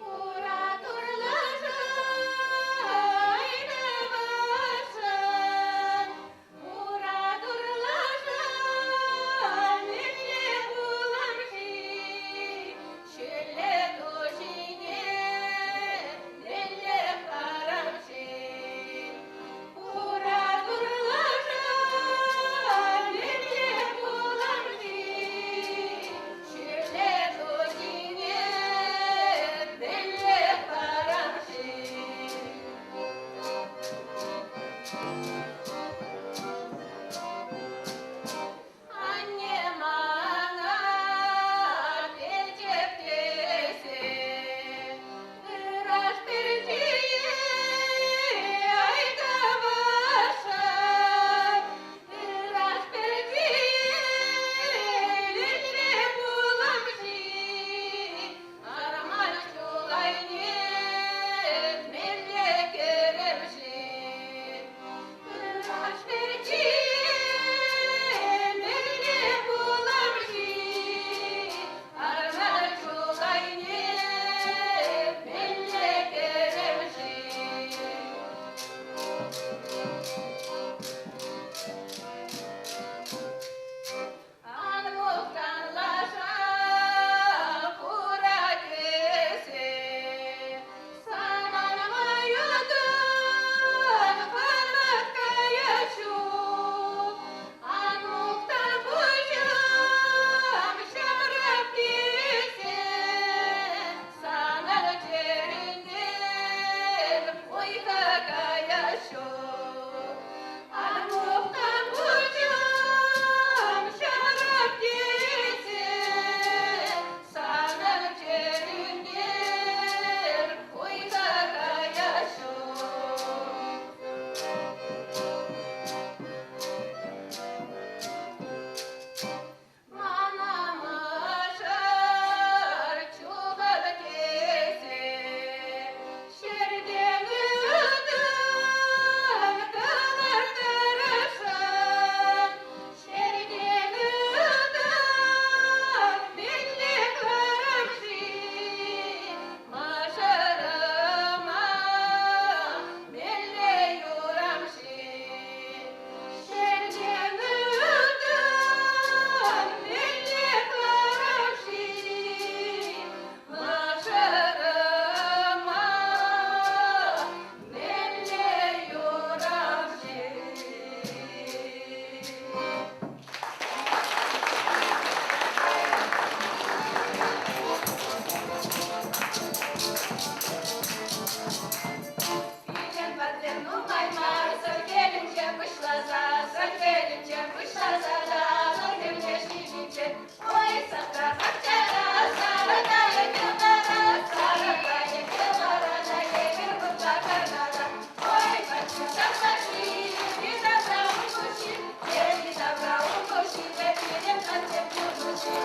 хура турлашӑн, хура турлашӑн, мӗнле пулам-ши? Ҫӳллӗ ту ҫине мӗнле хӑпарам-ши? Хура турлашӑн, мӗнле пулам-ши? Ҫӳллӗ ту ҫине мӗнле хӑпарам-ши? Анне мана печӗк тесе ыраш пӗрчийӗ айтӑвашӑн, ыраш пӗрчийӗ лӗлле пулам-ши, арман ҫул айне мӗнле кӗрем-ши? Ыраш пӗрчийӗ мӗнле пулам-ши, арман ҫул айне мӗнле кӗрем-ши? Ан мухтан лаша хура тесе, санан мӑютӑн хӑвӑрт кая ҫук. Ан мухтан пуҫӑм ҫамрӑк тесе, санӑн чӗрӳнтен хуйхӑ кая ҫук. Ан мухтан пуҫӑм ҫамрӑк тесе, санӑн чӗрӳнтен хуйхӑ кая ҫук. Мана мӑшӑр чухӑн тесе ҫӗртен ылтӑн кӑлартӑрасшӑн. Ҫӗртен ылтӑн мӗнле кӑларам-ши? Мӑшӑрӑма мӗнле юрам-ши? Ҫӗртен ылтӑн мӗнле кӑларам-ши? Мӑшӑрӑма мӗнле юрам-ши? Пирӗн патне нумай мар, сӗркелӗнче пуҫласа, сӗркелӗнче пуҫласа та хӗлле ҫитиччен. Ой, садра пахчара, сарӑ кайӑкӗ вара, сарӑ кайӑкӗ вара та эпир выртса карнара. Ой, патши патши, йӗри-тавра ун хуҫи, йӗри-тавра ун хуҫи, пирӗн атте пурнӑҫи.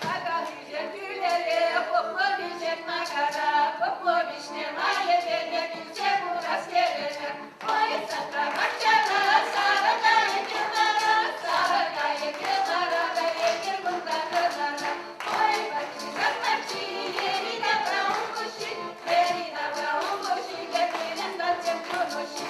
Такан тӳлере, пӑхлӑ виҫет макара, пӑхлӑ виҫне майӗпене килсе курас терӗмӗр. Ой, садра пахчара, сарӑ кайӑкӗ вара, сарӑ кайӑкӗ вара, вӗренер кунта кӑнара. Ой, патши, патши, йӗри-тавра ун хуҫи, йӗри-тавра ун хуҫи, кӗрпенӗн тантем курнӑҫи.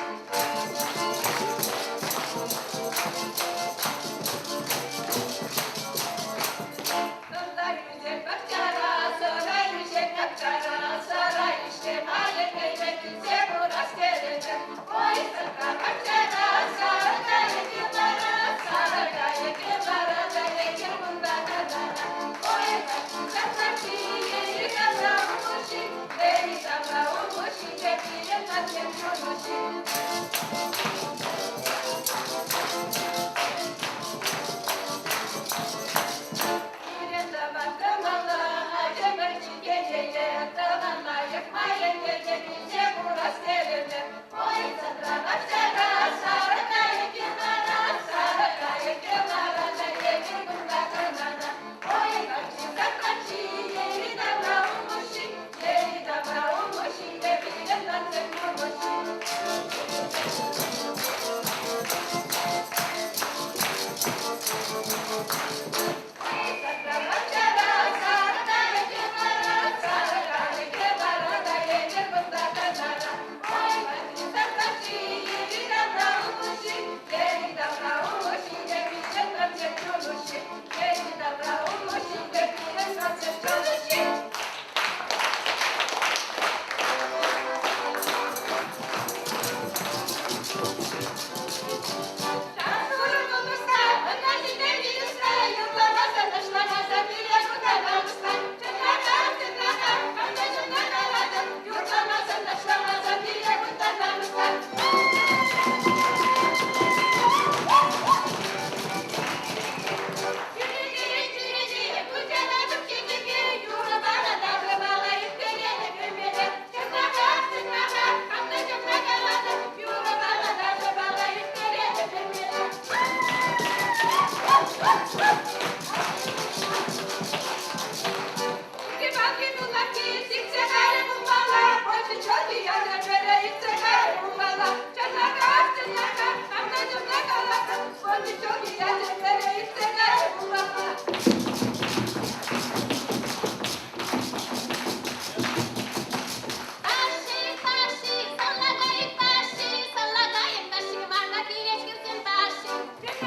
Тӑрса ӳсет пахчара, сӑра ӳсет капкара, сӑра ӳссе майӗпе килсе курас терӗмӗр. Ой, сӑрра пахчара, сарӑ кайӑкӗ вара, сарӑ кайӑкӗ вара, вӗренер кунта кӑнара. Ой, пахчи, йӗри-тавра ун хуҫи, йӗри-тавра ун хуҫи, кӗпине тантем чунӑҫи. Пирӗн тӑван кӑмӑллӑ ача-пӑча. Ташши, ташши, саллакайӑк ташши, саллакайӑк ташши, мана килес хӗрсен ташши. Эх,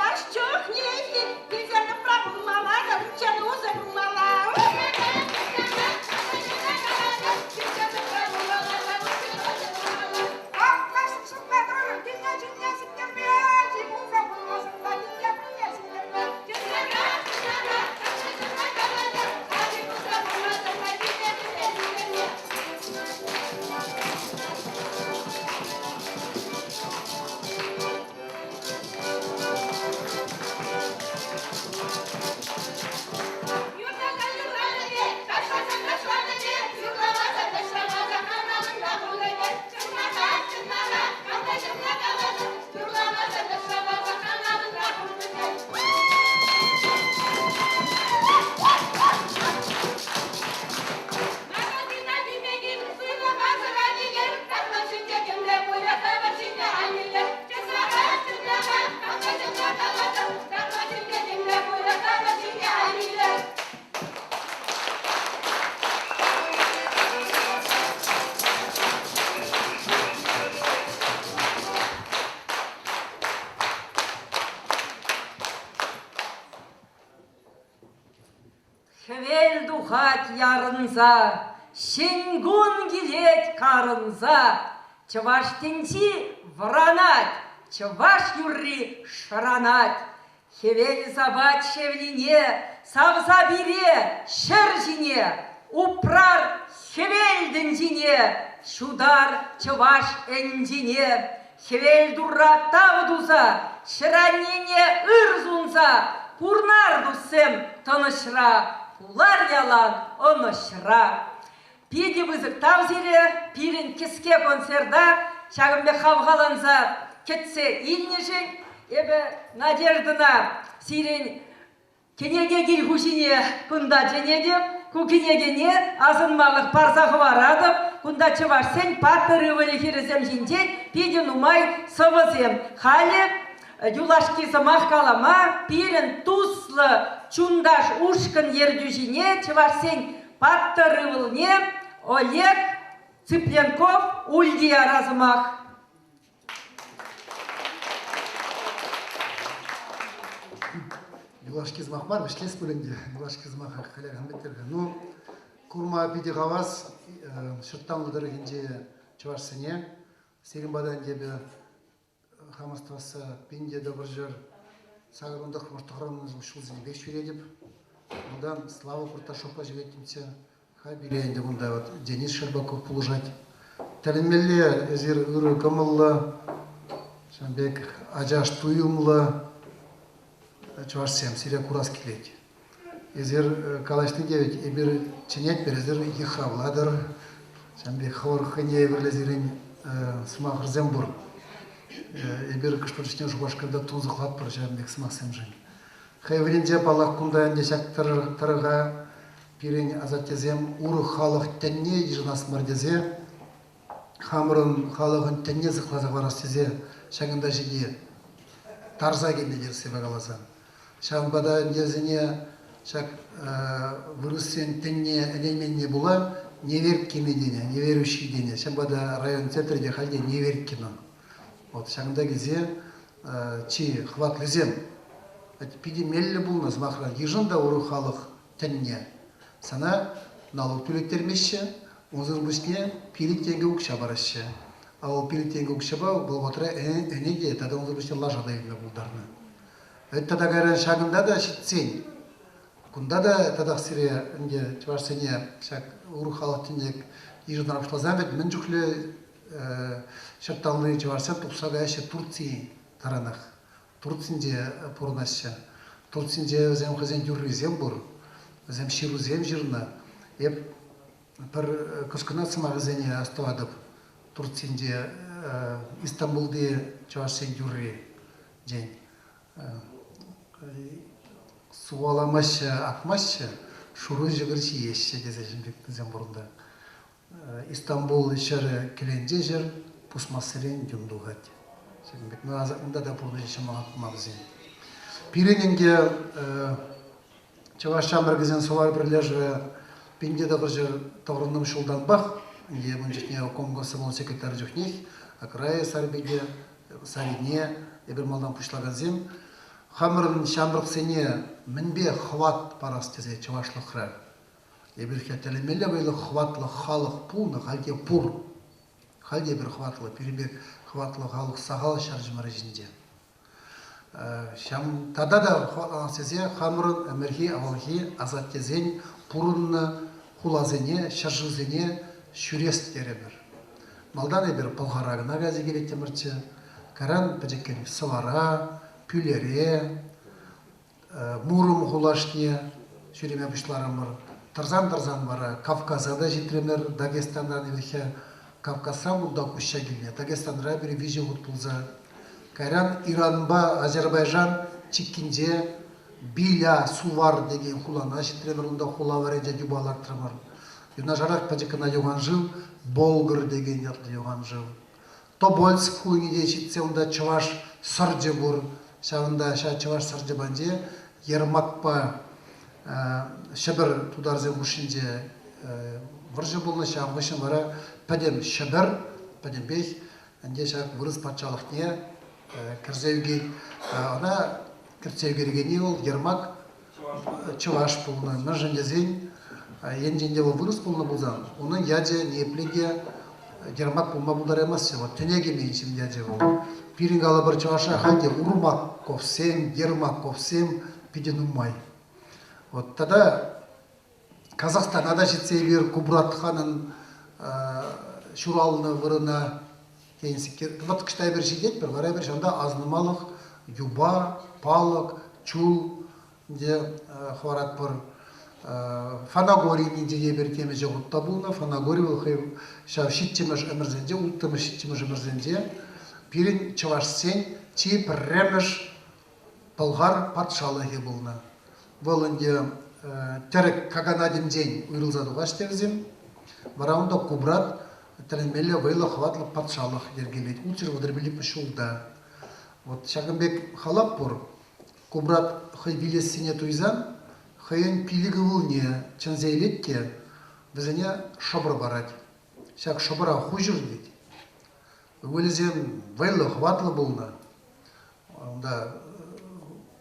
яш чухнехи килсе тӑпра пулмалла та унччен усӑ пулмалла. Хӗвел тухать ярӑнса, ҫӗн кун килет карӑнса. Чӑваш тӗнчи вӑранать, чӑваш юрри шӑранать. Хӗвел сапать шевлине, савса пире ҫӗр ҫине. Упрар хӗвел тӗнчине, ҫутар чӑваш ӗнчине. Хӗвел турра тав туса, ҫӗр-аннене ыр сунса пурнар туссем тӑнӑҫра, пулар ялан ӑнӑҫра. Питӗ пысӑк тав сире пирӗн кӗске концерта ҫакӑн пек хавхаланса кӗтсе илнӗшӗн. Эпӗ Надеждӑна сирӗн Кӗнеке кил хуҫине кунта чӗнетӗп, ку кӗнекене асӑнмалӑх парса хӑваратӑп. Кунта чӑвашсен паттӑр ывӑлӗ-хӗрӗсем ҫинчен питӗ нумай сӑвӑсем. Халӗ юлашки сӑмах калама пирӗн туслӑ чунташ ушкӑн ертӳҫине, чӑвашсен паттӑр ывӑлне Олег Цыпленков Ульдияра сӑмах. Юлашки сӑмах мар, вӗҫлес пуль ӗнтӗ. Юлашки сӑмаха халех ан пӗлтер-ха. Ну, курма питӗ хавас Ҫӑрттанлӑ тӑрӑхӗнче чӑвашсене. Сирӗн пата ӗнтӗ эпӗ хам астӑвасса 1989 тӑхӑрвуннӑмӗш ҫулсенчех ҫӳретӗп. Унтан Слава Курташовпа ҫӳреттӗмччӗ. Халь пире ӗнтӗ кунта вот Денис Щербаков пулӑшать. Тӗлӗнмелле эсир ырӑ кӑмӑллӑ, ҫавӑн пек ачаш туйӑмлӑ чӑвашсем, сире курас килет. Эсир калаҫни те ведь эпир чӗнетпӗр, эсир йыхравлатӑр. Ҫавӑн пек хӑвӑр хӑйне евӗрлӗ сирӗн сӑмахӑрсем пур. Эпир кӑшт-пӗр чухне Шупашкарта тунсӑхлатпӑр ҫавӑн пек сӑмахсемшӗн. Хӑй вырӑнче, паллах, кунта ӗнтӗ ҫак тӑрӑха пирӗн асаттесем урӑх халӑх тӗнне йышӑнас мар тесе, хамӑрӑн халӑхӑн тӗнне сыхласа хӑварас тесе ҫакӑнта ҫити тарса килнӗ тесе каласан. Ҫавӑнпа та ӗнтӗ ҫак вырӑссен тӗнне ӗненменне пула Неверкины тенӗ, неверующий тенӗ. Ҫавӑнпа та район центрӗ те халь те Неверкино. Вот ҫакӑнта килсе чи хӑватлисем питӗ меллӗ пулнӑ, сӑмахран, йышӑн та урӑх халӑх тӗнне. Сана налук тӳлеттермеҫҫӗ, унсӑр пуҫне пилӗк тенкӗ укҫа параҫҫӗ. А вӑл пилӗк тенкӗ укҫапа вӑл вӑхӑтра ӗне те тата унсӑр пуҫне лаша та илме пултарнӑ. Вӗт тата кайран ҫакӑнта та ҫитсен, кунта та татах сире ӗнтӗ чӑвашсене ҫак урӑх халӑх тӗнне йышӑнтарма пуҫласан вӗт мӗн чухлӗ ҫӑрттанли чӑвашсем тухса каяҫҫӗ Турци таранах. Турцинче пурӑнаҫҫӗ. Турцинче вӗсем хӑйсен юррисем пур. Вӗсем ҫырусем ҫырнӑ. Эп пӗр кӑшкӑнат сӑмахӗсене астӑватӑп. Турцинче Истанбулти чӑвашсен юрри день. Сухаламаҫҫӗ, акмаҫҫӗ, шурӑ ҫӑкӑр ҫиеҫҫӗ тесе ҫын пек вӗсем пурӑнта. Истанбул ҫӗрӗ кӗленче ҫӗр, пусмассерен юн тухать. Ҫакӑн пек. Ну, унта та пурнӑҫӗ ҫӑмӑлах пулман вӗсен. Пирӗн ӗнтӗ Чӑваш ҫамрӑкӗсен Сувар пӗрлешӗвӗ 1990 ҫултанпах, ӗнтӗ ун чухне комсомол секретарӗ чухнех, Края Сарпике, Сарине эпир малтан пуҫлакансем, хамӑрӑн ҫамрӑксене мӗнпе хӑват парас тесе чӑвашлӑхра эпир тӗлӗнмелле вӑйлӑ хӑватлӑ халӑх пулнӑ, халь те пур. Халь те эпир хӑватлӑ, пирӗн пек хӑватлӑ халӑх сахал ҫӗр чӑмӑрӗ ҫинче. Тата та хӑватланас тесе хамӑрӑн ӗмӗрхи авалхи асаттесен пурӑннӑ хуласене, ҫӗршывсене ҫӳрес терӗмӗр. Малтан эпир Пӑлхара кӑна кайса килеттӗмӗрччӗ, кайран пӗчӗккӗн Сӑвара, Пӳлере, Муром хулашне ҫӳреме пуҫларӑмӑр. Тӑрсан-тӑрсан вара Кавказа та ҫитрӗмӗр, Дагестанран ирхи Кавказран унта куҫса килнӗ. Дагестанра пире виҫӗ хут пулса. Кайран Иранпа Азербайджан чиккинче Биля, Сувар текен хулана ҫитрӗмӗр, унта хула варринче юпа лартрӑмӑр. Юнашарах пӗчӗк кӑна юханшыв, Болгар текен ятлӑ юханшыв. Тобольск хулине те ҫитсе унта чӑваш сӑрчӗ пур. Ҫавӑнта ҫав чӑваш сӑрчӗ патӗнче Ермакпа Ҫӗпӗр тутарсем хушшинче вӑрҫӑ пулнӑ. Ҫавӑн хыҫҫӑн вара пӗтӗм Ҫӗпӗр пӗтӗмпех ӗнтӗ ҫак вырӑс патшалӑхне кӗрсе ӳкет. Ӑна кӗртсе ӳкерекенни вӑл Ермак чӑваш пулнӑ. Мӗншӗн тесен енчен те вӑл вырӑс пулнӑ пулсан унӑн ячӗ ниепле те Ермак пулма пултараймастчӗ. Вӑл тӗне кӗмен ҫын ячӗ вӑл. Пирӗн калӑпӑр чӑвашра халь те Урмаковсем, Ермаковсем питӗ нумай. Вот тата Казахстана та ҫитсе эпир Кубрат ханӑн ҫуралнӑ вырӑна Вӑт кӑҫта эпир ҫитетпӗр, вара эпир ҫавӑнта асӑнмалӑх юпа, палӑк, чул те хӑваратпӑр. Фанагорий те эпир темиҫе хут та пулнӑ. Фанагорий вӑл хӑй ҫав ҫиччӗмӗш ӗмӗрсенче, улттӑмӗш, ҫиччӗмӗш ӗмӗрсенче пирӗн чӑвашсен чи пӗрремӗш Пӑлхар патшалӑхӗ пулнӑ. Вӑл ӗнтӗ тӗрӗк каганатӗнчен уйрӑлса тухаҫ вӗсем. Вара унта Кубрат тӗлӗнмелле вӑйлӑ хӑватлӑ патшалӑх йӗркелет. 635 ҫулта. Вот ҫакӑн пек халап пур. Кубрат хӑй вилессине туйсан хӑйӗн пилӗк ывӑлне чӗнсе илет те вӗсене шӑпӑр парать. Ҫак шӑпӑра хуҫӑр тет. Ывӑлӗсем вӑйлӑ, хӑватлӑ пулнӑ. Унта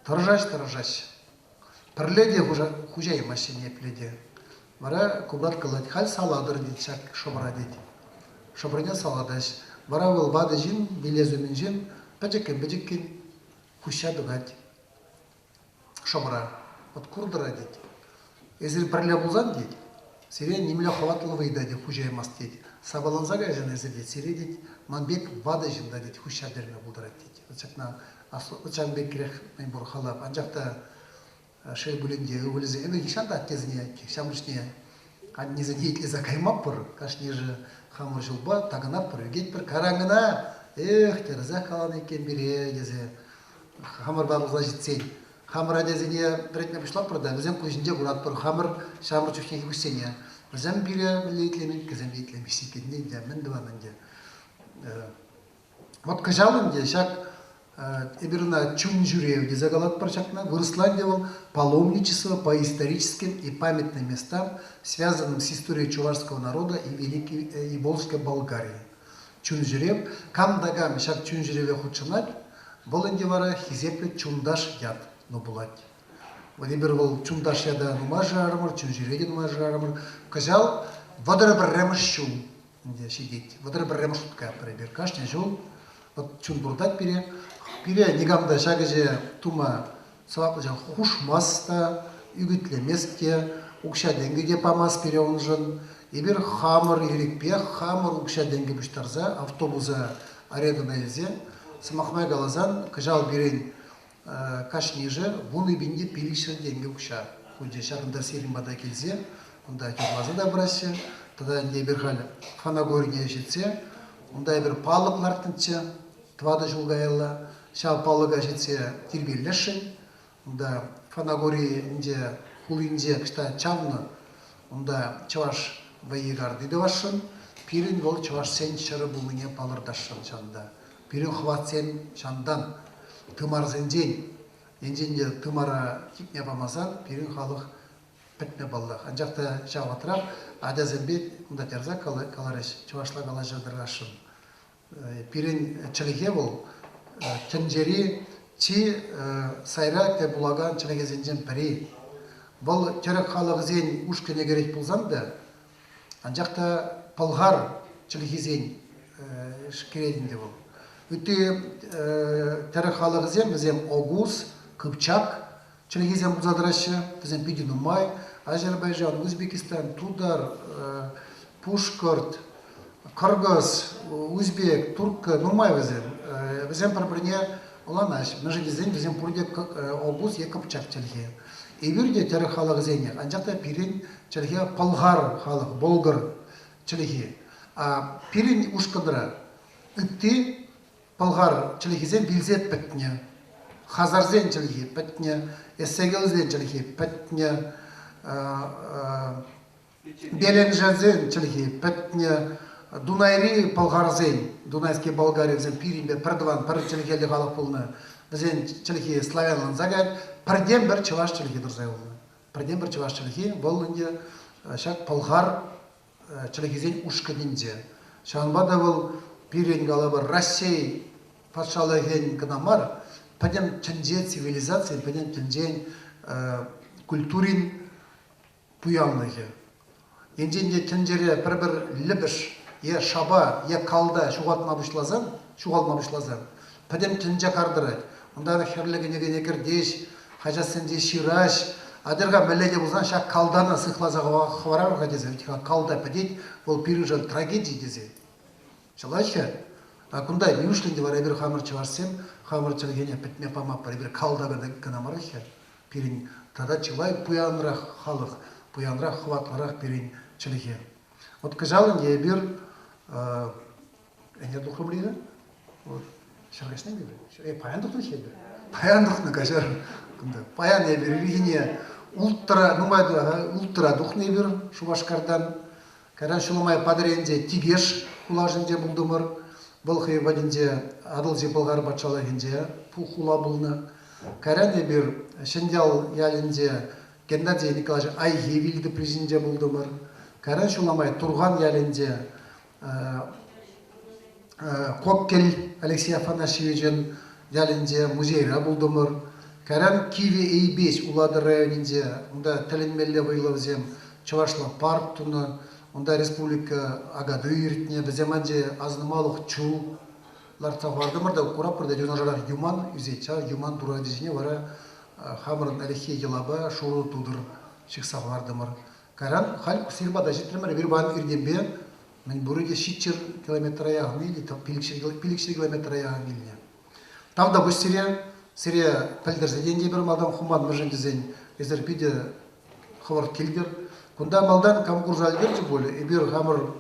тӑрӑшаҫ-тӑрӑшаҫ. Пӗрле те хуҫаймаҫҫӗ ниепле те. Вара Кубрат калать, халь салатӑр тет ҫак шӑпӑра тет. Шӑпӑрне салатаҫ. Вара вӑл ватӑ ҫын вилес умӗнчен пӗчӗккӗн-пӗчӗккӗн хуҫса тӑкать. Шӑпӑра. Вӑт куртӑра тет. Эсир пӗрле пулсан тет, сире нимле хӑватлӑ вӑй та тет хуҫаймасть тет. Сапаланса кайсан эсир тет, сире тет ман пек ватӑ ҫын та тет хуҫса перме пултарать тет. Вот ҫакна вот ҫакӑн пекрех мӗн пур халап. Анчах та шел пулин те ывӑлӗсем эпӗ нихҫан та аттесене ҫамрӑкне аннесене итлесе каймаппӑр. Кашнийӗшӗ хамӑр ҫулпа такӑнатпӑр, ӳкетпӗр. Кайран кӑна эх, тӗрӗсех каланӑ иккен пире тесе хамӑрпа пулса ҫитсен хамӑр ачасене вӗрентме пуҫлатпӑр та вӗсем куҫӗнче куратпӑр хамӑр ҫамрӑк чухнехи куҫсене. Вӗсем пире мӗнле итлемен, вӗсем те итлемеҫҫӗ иккен ӗнтӗ, мӗн тӑван ӗнтӗ. Вот кӑҫал ӗнтӗ ҫак эпир ӑна чун ҫӳрев тесе калатпӑр ҫакна. Вырӑсла ӗнтӗ вӑл паломничество по историческим и памятным местам, связанным с историей чувашского народа и Великой и Волжской Болгарии. Чун-ҫӳрев, кам та кам ҫак чун-ҫӳреве хутшӑнать, вӑл ӗнтӗ вара хисеплӗ чунташ ят ну пулать. Вот эпир вӑл чунташ ята нумай шырарӑмӑр, чун-ҫӳреве те нумай шырарӑмӑр. Кӑҫал 31-мӗш ҫул ӗнтӗ ҫитет. 31-мӗш хут каятпӑр эпир. Кашни ҫул вот чун туртать пире. Пире никам та ҫак ӗҫе тума сӑваплӑ хушмасть та, ӳкӗтлемест те, укҫа-тенкӗ те памасть пире уншӑн. Эпир хамӑр ирӗкпе хамӑр укҫа-тенкӗ пуҫтарса автобуса арендӑна илсе, сӑмах май каласан, кӑҫал пирӗн кашнишӗ 10 500 тенкӗ укҫа хучӗ. Ҫакӑнта сирӗн пата килсе кунта юрласа та пыраҫҫӗ. Тата ӗнтӗ эпир халь Фанагорине ҫитсе унта эпир палӑк лартнӑччӗ тӑватӑ ҫул каялла. Ҫав палӑка ҫитсе тирпейлесшӗн. Унта. Фанагорийӗнче хулинче кӑшта чавнӑ, унта чӑваш вӑййи карти тӑвасшӑн. Пирӗн вӑл чӑвашсен ҫӗрӗ пулнине палӑртасшӑн ҫавӑнта. Пирӗн хӑватсем ҫантан, тымарсенчен. Енчен те тымара типме памасан пирӗн халӑх пӗтнӗ паллах. Анчах та ҫав вӑхӑтрах ачасемпе кунта терса каларӗҫ, чӑвашла калаҫа тӑрасшӑн. Пирӗн чӗлхе вӑл тӗнчери чи сайра тӗл пулакан чӗлхесенчен пӗри. Вӑл тӗрӗк халӑхӗсен ушкӑнӗ кӗрет пулсан та, анчах та пӑлхар чӗлхисен кӗрет ӗнтӗ вӑл. Ытти тӗрӗк халӑхӗсем вӗсем огуз, кыпчак чӗлхисем пулса тӑраҫҫӗ. Вӗсем питӗ нумай. Азербайджан, Узбекистан, тутар, пушкӑрт, кӑркӑс, узбек, турккӑ нумай вӗсем. Вӗсем пӗр-пӗрне ӑнланаҫҫӗ. Мӗншӗн тесен вӗсем пурте огуз е кӑпчак чӗлхе. Эпир те тӗрӗк халӑхӗсенех, анчах та пирӗн чӗлхе пӑлхар халӑх, болгар чӗлхи. А пирӗн ушкӑнра ытти пӑлхар чӗлхисем вилсе пӗтнӗ, хазарсен чӗлхи пӗтнӗ, эссегелсен чӗлхи пӗтнӗ, беленжесен чӗлхи пӗтнӗ, Дунайри пӑлхарсен, Дунайские болгарисем пирӗнпе пӗр тӑван, пӗр чӗлхеллӗ халӑх пулнӑ, вӗсен чӗлхи славянланса каять, пӗртен-пӗр чӑваш чӗлхи тӑрса юлнӑ. Пӗртен-пӗр чӑваш чӗлхи вӑл ӗнтӗ ҫак пӑлхар чӗлхесен ушкӑнӗнче. Ҫавӑнпа та вӑл пирӗн, калӑпӑр, Раҫҫей патшалӑхӗн кӑна мар, пӗтӗм тӗнче цивилизацийӗн, пӗтӗм тӗнчен культурин пуянлӑхӗ. Енчен те тӗнчере пӗр-пӗр лӗпӗш е шапа е калта ҫухатма пуҫласан, ҫухалма пуҫласан, пӗтӗм тӗнче кар тӑрать. Унта хӗрлӗ кӗнекене кӗртеҫ, хаҫатсенче ҫыраҫ. Атьӑр-ха, мӗнле те пулсан ҫак калтана сыхласа хӑварар-ха тесе, вӗт-ха калта пӗтет, вӑл пирӗншӗн трагеди тесе. Ҫӑлаҫҫӗ. А кунта ниушлӗ ӗнтӗ вара эпир хамӑр чӑвашсем хамӑр чӗлхене пӗтме памастпӑр, эпир калта кӑна мар-ха. Пирӗн тата чылай пуянрах халӑх, пуянрах, хӑватлӑрах пирӗн чӗлхе. Вот кӑҫал ӗнтӗ эпир ӗнер тухрӑмӑр-и-ха? Вот ҫӗркаҫне эпир. Паян тухнӑ-ҫке эпир. Паян тухнӑ, каҫар. Кунта. Паян эпир ирхине улттӑра, нумай улттӑра тухнӑ эпир Шупашкартан. Кайран ҫула май Патӑрьелӗнче Тикеш хулашӗнче пултӑмӑр. Вӑл хӑй вӑхӑтӗнче Атӑлҫи Пӑлхар патшалӑхӗнче хула пулнӑ. Кайран эпир Ҫӗньял ялӗнче Геннадий Николаевич Айхи вилтӑпри ҫинче пултӑмӑр. Кайран ҫула май Турхан ялӗнче Коккель Алексей Афанасьевичӑн ялӗнче музейра пултӑмӑр. Кайран Кивӗ Эйпеҫ Улатӑр районӗнче унта тӗлӗнмелле вӑйлӑ вӗсем чӑвашла парк тунӑ. Унта республика Акатуй иртнӗ. Вӗсем анче асӑнмалӑх чул лартса хӑвартӑмӑр та куратпӑр та юнашарах юман ӳсет. Ҫав юман турачӗ ҫине вара хамӑрӑн ӗлӗкхи йӑлапа шурӑ тутӑр ҫыхса хӑвартӑмӑр. Кайран халь Кусирпа та ҫитрӗмӗр. Эпир паян иртенпе мӗнпурӗ те 700 километра яхӑн илнӗ, 500 километра яхӑн илнӗ. Тавтапуҫ сире. Сире пӗлтерсе те ӗнтӗ эпир малтан хуман, мӗншӗн тесен эсир питӗ хӑвӑрт килтӗр. Кунта малтан кам курса ӗлкӗрчӗ пуль, эпир хамӑр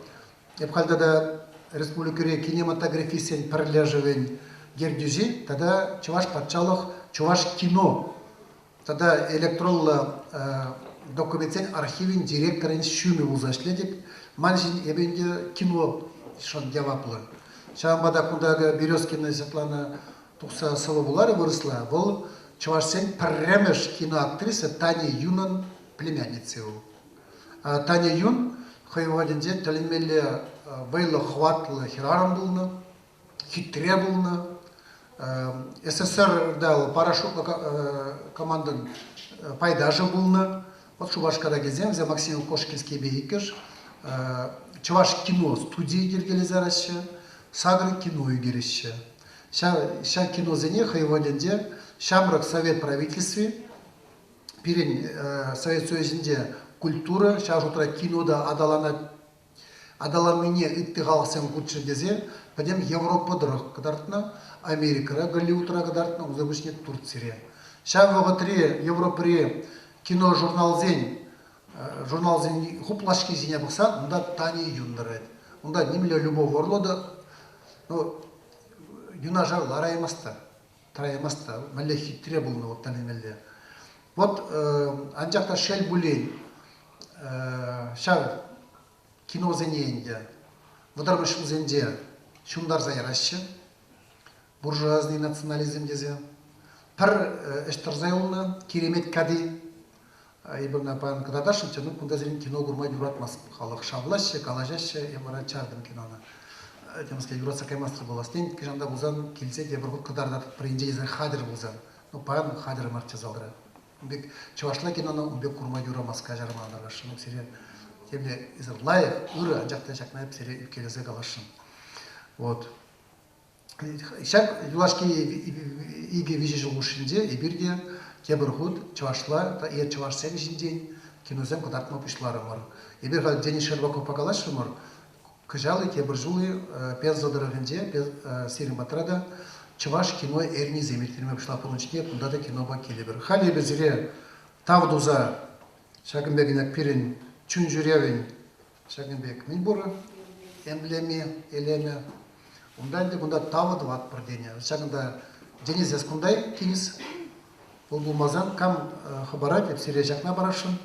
эп халь тата республикӑри кинематографистсен пӗрлешӗвӗн ертӳҫи тата Чӑваш патшалӑх Чӑваш кино тата электронлӑ документсен архивӗн директорӗн ҫумӗ пулса ӗҫлетӗп. Ман ҫин эпӗ ӗнтӗ киношӑн яваплӑ. Ҫавӑнпа та кунта Березкина Светлана тухса сӑвӑ вуларӗ вырӑсла. Вӑл чӑвашсен пӗрремӗш киноактриса Таня Юнӑн племянници вӑл. Таня Юн хӑй вӑхӑтӗнче тӗлӗнмелле вӑйлӑ, хӑватлӑ хӗрарӑм пулнӑ. хитре пулнӑ. СССРта парашютлӑ командӑн пайташӗ пулнӑ. Вот Шупашкара килсен вӗсем Максим Кошкинскийпе иккӗш Чӑваш кино студийӗ йӗркелесе яраҫҫӗ, сакӑр кино ӳкереҫҫӗ. Ҫав киносене хӑй вӑхӑтӗнче ҫамрӑк совет правительстви пирӗн Совет Союзӗнче культура, ҫав шутра кино та аталанать Аталаннине ытти халӑхсем хутшӑн тесе пӗтӗм Европа тӑрӑх кӑтартнӑ, Америкӑра, Голливудра кӑтартнӑ, унсӑр пуҫне Турцире. Ҫав вӑхӑтри Европӑри киножурналсен журналсен хуплашки ҫине пӑхсан унта Тани Юн тӑрать. Унта нимле Любовь Орло та ну, юнашар лараймасть та, тӑраймасть та. Мӗнле хитре пулнӑ вӑл тӗлӗнмелле. Вот анчах та шел пулин, ҫав киносене ӗнтӗ вӑтӑрмӗш ҫулсенче ҫунтарса яраҫҫӗ буржуазный национализм тесе. Пӗр ӗҫ тӑрса юлнӑ, Киремет кати. Эпир ӑна паян кӑтартасшӑнччӗ, ну кунта сирӗн кино курма юратмасть халӑх. Шавлаҫҫӗ, калаҫаҫҫӗ, эп вара чартӑм кинона. Темскер юратса каймастӑр пулас. Тен, кӑҫанта пулсан килсе тепӗр хут кӑтартатӑп пӗр енче тесе хатӗр пулсан. Ну, паян хатӗр марччӗ залра. Ун пек чӑвашла кинона ун пек курма юрамасть, каҫарман тархасшӑн. Ну, сире темле эсир лайӑх, ырӑ, анчах та ҫакна эп сире ӳпкелесе каласшӑн. Вот. Ҫак юлашки икӗ-виҫӗ ҫул хушшинче эпир те тепӗр хут чӑвашла е чӑвашсем ҫинчен киносем кӑтартма пуҫларӑмӑр. Эпир халь Денис Щербаковпа калаҫрӑмӑр. Кӑҫал-и тепӗр ҫул-и Пенза тӑрӑхӗнче, сирӗн патра та чӑваш кино эрнисем ирттерме пуҫлатпӑр ун чухне кунта та кинопа килӗпӗр. Халӗ эпир сире тав туса ҫакӑн пек пирӗн чун ҫӳревӗн ҫакӑн пек мӗн пур эмблеми, элемӗ. Унта ӗнтӗ кунта тав тӑватпӑр тенӗ. Ҫакӑнта Денис Эскунтай тинӗс. Вӑл пулмасан кам хӑпарать, эп сире ҫакна парасшӑн.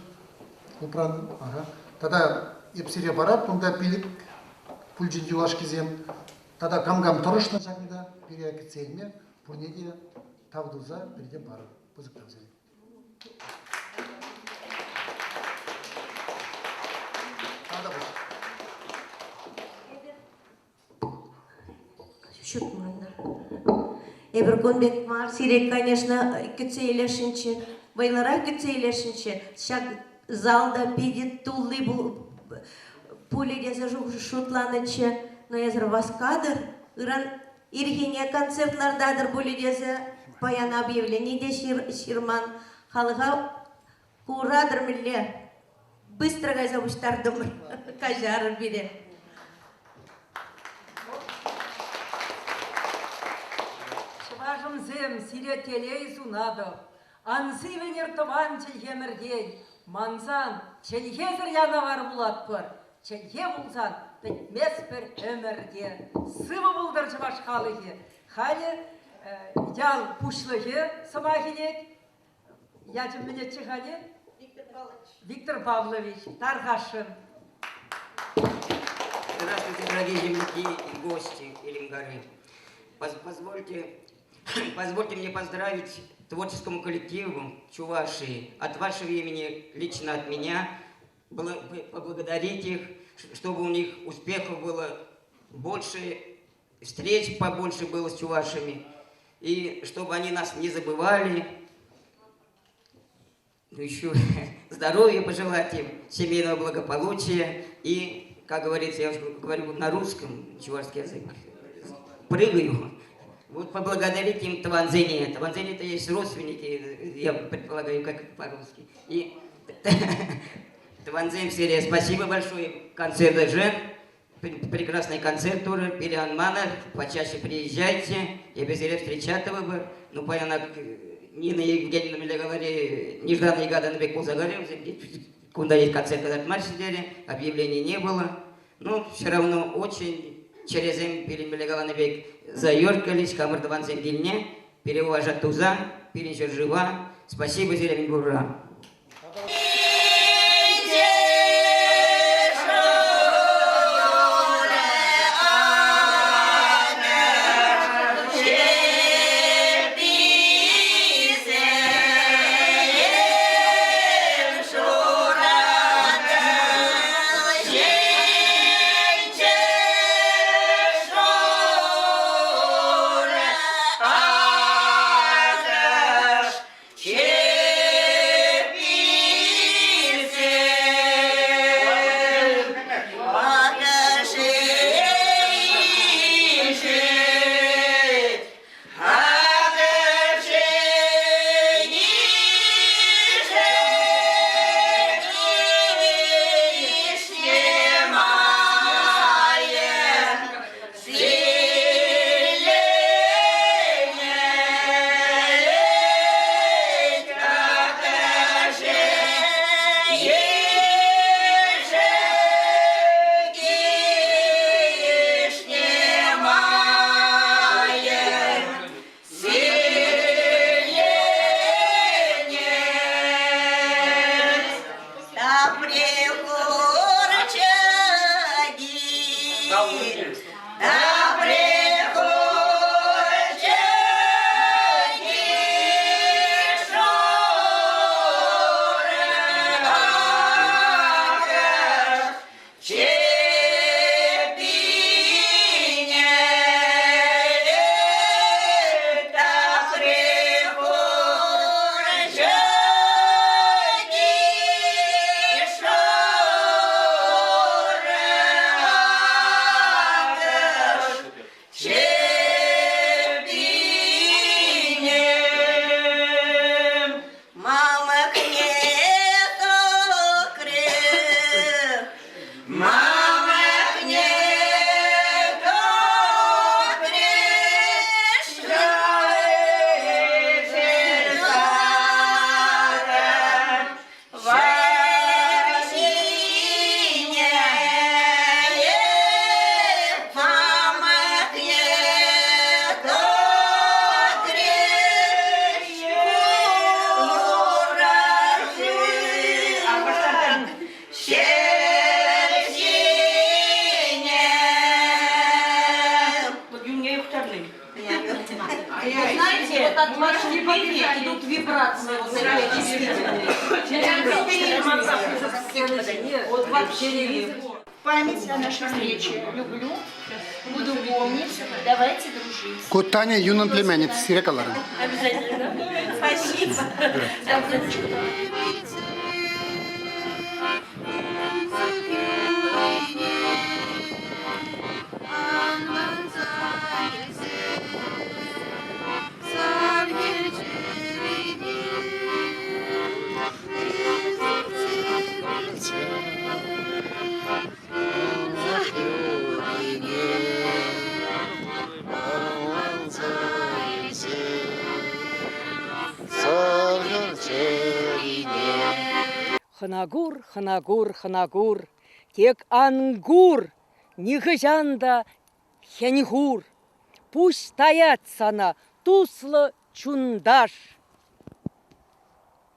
Упран. Ага. Тата эп сире парап, кунта пилӗк пулчӗ юлашкисем. Тата кам-кам тӑрӑшнӑ ҫакӑнта пире кӗтсе илме, пурне те тав туса пиртен парӑр. Пысӑк тав сире. Ҫутманнӑ. Эпир кун пек мар. Сире, конечно, кӗтсе илесшӗнччӗ, вӑйлӑрах кӗтсе илесшӗнччӗ. Ҫак залта питӗ тулли пулӗ тесе шутланӑччӗ. Но эсӗр васкатӑр. Ыран ирхине концерт лартатӑр пулӗ тесе паян объявлени те ҫырман. Халӑха куратӑр мӗнле быстро кайса пуҫтартӑмӑр. Каҫарӑр пире. Чӑвашӑмсем, сире телей сунатӑп. Ан сивӗнӗр тӑван чӗлхемӗртен. Мансан чӗлхесӗр янавар пулатпӑр. Чӗлхе пулсан пӗтместпӗр ӗмӗрте. Сывӑ пултӑр чӑваш халӑхӗ. Халӗ ял пуҫлӑхӗ сӑмах илет. Ячӗ мӗнеччӗ халӗ? Виктор Павлович. Виктор Павлович, тархасшӑн. Здравствуйте, дорогие земляки и гости Илимгары. Позвольте, позвольте мне поздравить творческому коллективу Чувашии от вашего имени, лично от меня, поблагодарить их, чтобы у них успехов было больше, встреч побольше было с чувашами, и чтобы они нас не забывали. Ну, еще здоровья пожелать им, семейного благополучия и, как говорится, я говорю на русском, чувашский язык, прыгаю. Вот поблагодарить им Тванзини. Тванзини это есть родственники, я предполагаю, как по-русски. И Тванзин серия, спасибо большое. Концерт же, прекрасный концерт тоже, Пириан Манар, почаще приезжайте, я без встречатого бы. Ну, понятно, Нина Евгеньевна мне говорили, нежданно-негаданно бек загорел, куда есть концерт, когда марш сидели, объявлений не было. Но все равно очень через им перемелегаланыбек заеркались, хамырдыванзем килне, переуважать туза, пирӗн жива. Спасибо, Зеремин Бурра. от вашего пения идут вибрации. Вот такие действительно. Вот вообще. Память о нашей встрече. Люблю, буду помнить. Давайте дружить. Ку Таня юнӑн племянница, сире каларӑм. Обязательно. Спасибо. Хӑнакур, хӑнакур, хӑнакур, тек ан кур, нихӑҫан та хӗн-хур. Пуҫ таять сана туслӑ чунташ.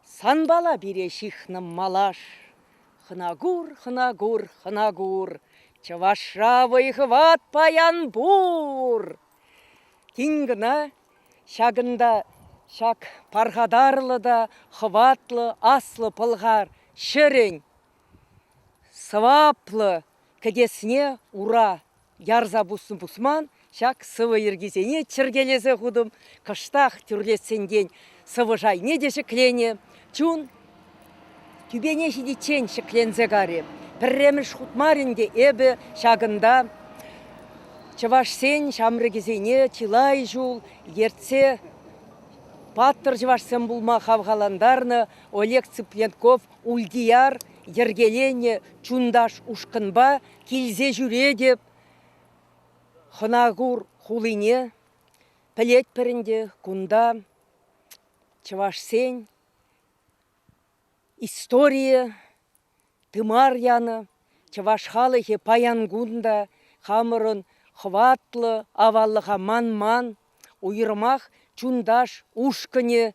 Санпала пире ҫыхнӑ малаш. Хӑнакур, хӑнакур, хӑнакур, Чӑвашра вӑй-хӑват паян пур. Тин кӑна ҫакӑнта ҫак пархатарлӑ та хӑватлӑ Аслӑ Пӑлхар ҫӗрӗн сӑваплӑ кӗтесне ура ярса пуснӑ пусман ҫак сӑвӑ йӗркисене чӗркелесе хутӑм, кӑштах тӳрлетсентен сӑвӑ шайне те ҫӗкленӗ. Чун тӳпене ҫитиччен ҫӗкленсе карӗ. Пӗрремӗш хут мар ӗнтӗ эпӗ ҫакӑнта чӑвашсен ҫамрӑкӗсене чылай ҫул ертсе паттӑр чӑвашсем пулма хавхалантарнӑ Олег Цыпленков Ультияр йӗркеленӗ Чунташ ушкӑнпа килсе ҫӳретӗп Хӑнакур хулине. Пӗлетпӗр ӗнтӗ, кунта чӑвашсен историйӗ тымар янӑ, чӑваш халӑхӗ паян кун та хамӑрӑн хӑватлӑ аваллӑха манман, уйрӑмах Чунташ ушкӑнӗ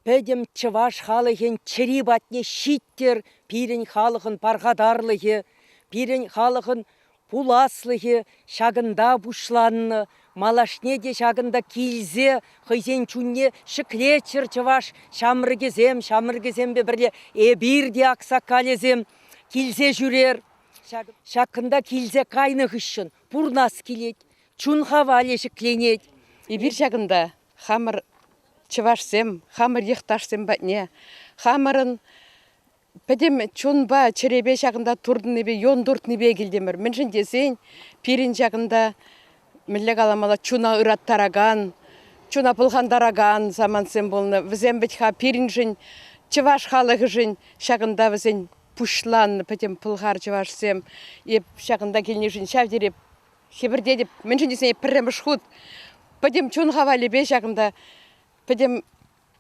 Пӗтӗм чӑваш халӑхӗн чӗри патне ҫиттӗр пирӗн халӑхӑн пархатарлӑхӗ, пирӗн халӑхӑн пуласлӑхӗ ҫакӑнта пуҫланнӑ, малашне те ҫакӑнта килсе хӑйсен чунне ҫӗклеччӗр чӑваш ҫамрӑкӗсем, ҫамрӑкӗсемпе пӗрле эпир те аксакалӗсем килсе ҫӳрер. Ҫакӑнта килсе кайнӑ хыҫҫӑн пурнас килет, чун хавалӗ ҫӗкленет. Эпир ҫакӑнта хамӑр чӑвашсем, хамӑр йӑхташсем патне, хамӑрӑн пӗтӗм чунпа, чӗрепе ҫакӑнта туртӑннипе, юн туртнипе килтӗмӗр. Мӗншӗн тесен пирӗн ҫакӑнта, мӗнле каламалла, чуна ыраттаракан, чуна пӑлхантаракан самантсем пулнӑ. Вӗсем вӗт-ха пирӗншӗн, чӑваш халӑхӗшӗн ҫакӑнта вӗсен пуҫланнӑ пӗтӗм пӑлхар чӑвашсем. Эп ҫакӑнта килнишӗн ҫав тери хӗпӗртетӗп. Мӗншӗн тесен пӗрремӗш хут пӗтӗм чун хавалӗпе ҫакӑнта пӗтӗм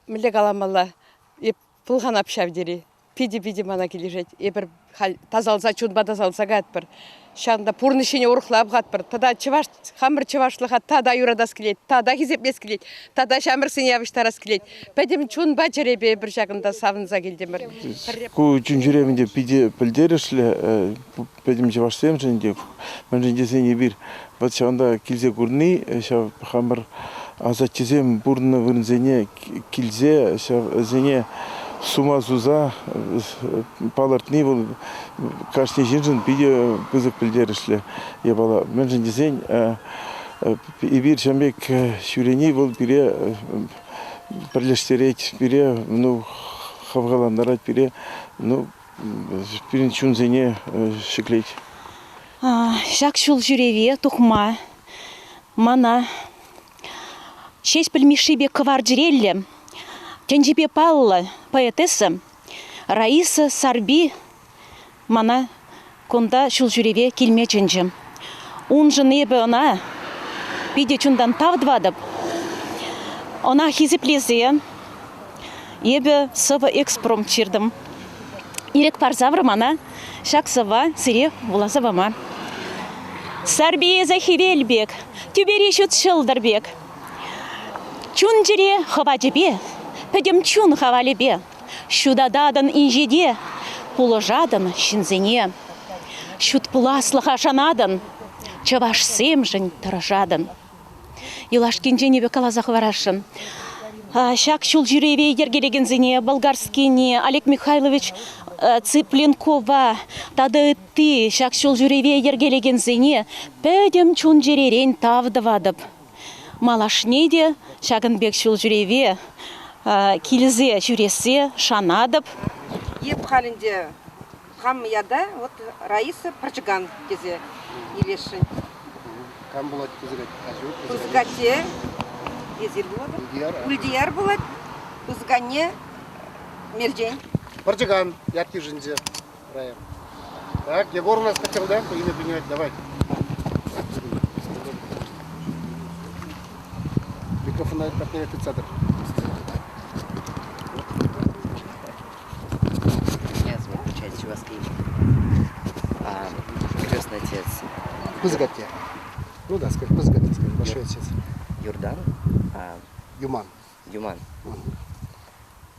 мӗнле каламалла, эп пӑлханап ҫав тери. Питӗ-питӗ мана килӗшет. Эпир халь тасалса, чунпа тасалса каятпӑр. Ҫавӑнта пурнӑҫ ҫине урӑхла пӑхатпӑр. Тата чӑваш, хамӑр чӑвашлӑха тата юратас килет, тата хисеплес килет, тата ҫамрӑксене явӑҫтарас килет. Пӗтӗм чунпа чӗрепе эпир ҫакӑнта савӑнса килтӗмӗр. Ку чун-чӗремӗн те питӗ пӗлтерӗшлӗ. пӗтӗм чӑвашсемшӗн те, мӗншӗн тесен эпир вӑт ҫавӑнта килсе курни, ҫав хамӑр асаттесем пурӑннӑ вырӑнсене килсе ҫавсене сума суса палӑртни вӑл кашни ҫыншӑн питӗ пысӑк пӗлтерӗшлӗ япала. Мӗншӗн тесен эпир ҫавӑн пек ҫӳрени вӑл пире пӗрлештерет, пире ну хавхалантарать, пире ну пирӗн чунсене ҫӗклет. Ҫак ҫул ҫӳреве тухма мана Ҫеҫпӗл Мишши пек кӑвар чӗреллӗ, тӗнчипе паллӑ поэтесса Раиса Сарпи мана кунта ҫул ҫӳреве килме чӗнчӗ. Уншӑн эпӗ ӑна питӗ чунтан тав тӑватӑп. Ӑна хисеплесе Эпӗ сӑвӑ экспромт ҫыртӑм. Ирӗк парсавӑр мана ҫак сӑвва сире вуласа пама. Сарпи эсӗ хӗвел пек, тӳпери ҫут ҫӑлтӑр пек. Чун-чӗре хӑвачӗпе, пӗтӗм чун хавалӗпе ҫутататӑн инҫете, пулӑшатӑн ҫынсене. Ҫут пуласлӑха шанатӑн, чӑвашсемшӗн тӑрӑшатӑн. Юлашкинчен эпӗ каласа хӑварасшӑн. Ҫак ҫул ҫӳреве йӗркелекенсене Болгарскине, Олег Михайлович Цыпленкова тата ытти ҫак ҫул ҫӳреве йӗркелекенсене пӗтӗм чун-чӗререн тав тӑватӑп. Малашне те ҫакӑн пек ҫул ҫӳреве килсе ҫӳрессе шанатӑп. Эп халь ӗнтӗ хам ята вот Раиса Пӑрчӑкан тесе илесшӗн. Кам пулать пысӑк аҫу? Пысӑк атте эсир пулатӑр. Ульдияр пулать. Пысӑк анне Мерчен. Пӑрчӑкан ят йышӑнчӗ Рая. Так, Егор у нас хотел, да, имя принять? Давай. Микрофон патне тытса тӑр. Меня зовут получается Чувашский. А, крестный отец. Пысӑк атте. Ну да, скажи, пысӑк атте, скажи, большой отец. Юрдан. А, Юман. Юман.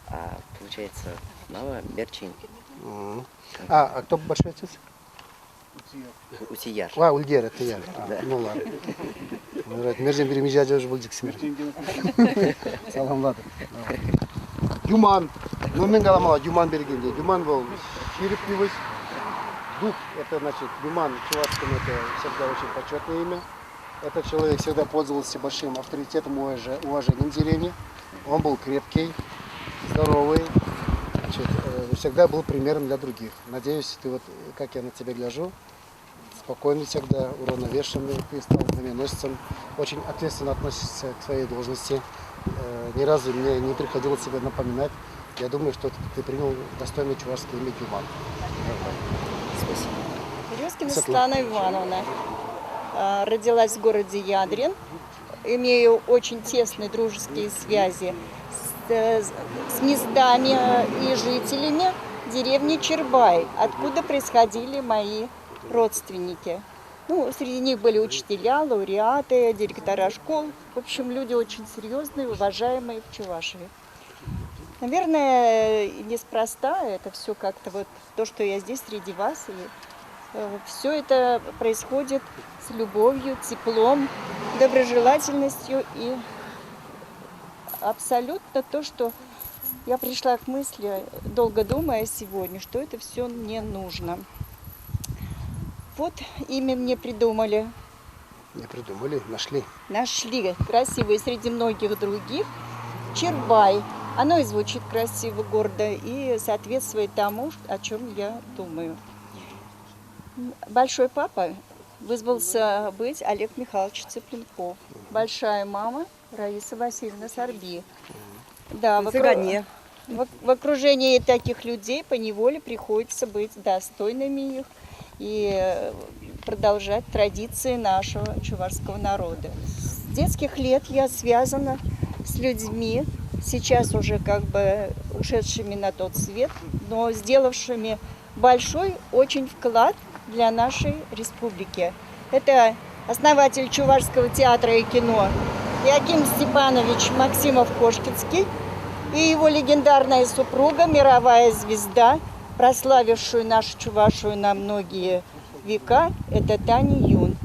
А, получается, мама Мерчин. А, а кто большой отец? Утияр. А, Ульдияр, это я. А, Да. Ну ладно. Мерзен бир мижа уже булдик Саламладым. Юман. Ну, мен каламала, Юман бергенде. Юман был ҫирӗп йывӑҫ. Дуб, это значит, Юман в чувашском это всегда очень почетное имя. Этот человек всегда пользовался большим авторитетом и уважением в деревне. Он был крепкий, здоровый, значит, всегда был примером для других. Надеюсь, ты вот, как я на тебя гляжу, спокойный всегда, уравновешенный, ты стал знаменосцем, очень ответственно относишься к своей должности. Ни разу мне не приходилось тебе напоминать. Я думаю, что ты принял достойный чувашский имя Юман. Спасибо. Березкина Светлана Ивановна. Родилась в городе Ядрин. Имею очень тесные дружеские связи с местами и жителями деревни Чербай, откуда происходили мои родственники. Ну, среди них были учителя, лауреаты, директора школ. В общем, люди очень серьезные, уважаемые в Чувашии. Наверное, неспроста это все как-то вот то, что я здесь среди вас. И все это происходит с любовью, теплом, доброжелательностью и абсолютно то, что я пришла к мысли, долго думая сегодня, что это все мне нужно. Вот имя мне придумали. Не придумали, нашли. Нашли красивое среди многих других. Чербай. Оно и звучит красиво, гордо и соответствует тому, о чем я думаю. Большой папа вызвался быть Олег Михайлович Цыпленков. Большая мама Раиса Васильевна Сарби. Да, в окружении таких людей поневоле приходится быть достойными их и продолжать традиции нашего чувашского народа. С детских лет я связана с людьми, сейчас уже как бы ушедшими на тот свет, но сделавшими большой очень вклад для нашей республики. Это основатель Чувашского театра и кино Яким Степанович Максимов-Кошкинский и его легендарная супруга, мировая звезда, прославившую нашу Чувашию на многие века, это Таня Юн.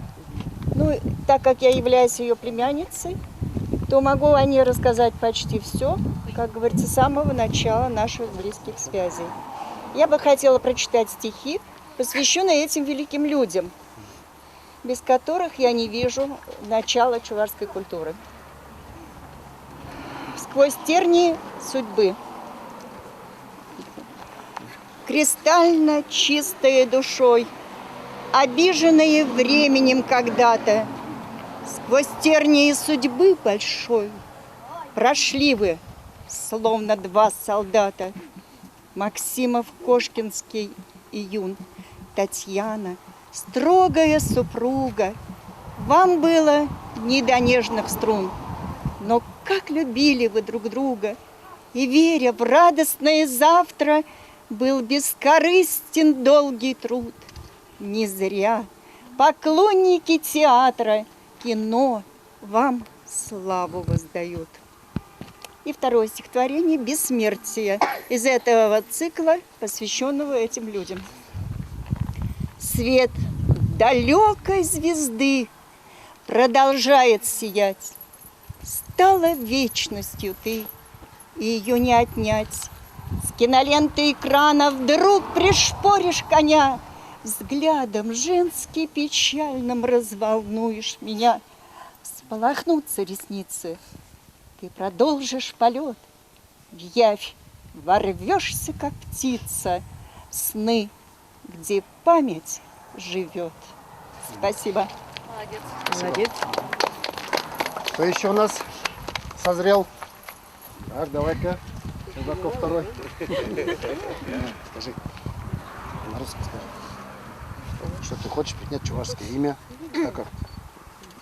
Ну, так как я являюсь ее племянницей, то могу о ней рассказать почти все, как говорится, с самого начала наших близких связей. Я бы хотела прочитать стихи, посвященные этим великим людям, без которых я не вижу начала чувашской культуры. Сквозь тернии судьбы, кристально чистая душой, обиженные временем когда-то, сквозь тернии судьбы большой, прошли вы, словно два солдата, Максимов Кошкинский и Юн, Татьяна, строгая супруга, вам было не до нежных струн, но как любили вы друг друга, и, веря в радостное завтра, был бескорыстен долгий труд. Не зря поклонники театра, кино вам славу воздают. И второе стихотворение «Бессмертие» из этого цикла, посвященного этим людям. Свет далекой звезды продолжает сиять. Стала вечностью ты, и ее не отнять. С киноленты экрана вдруг пришпоришь коня, Взглядом женски печальным разволнуешь меня. Всполохнутся ресницы, ты продолжишь полет. В явь ворвешься, как птица, в сны, где память живет. Спасибо. Молодец. Молодец. Кто еще у нас созрел? Так, давай-ка. Чужаков второй. Скажи, на русском скажи. Что ты хочешь принять чувашское имя? Так как?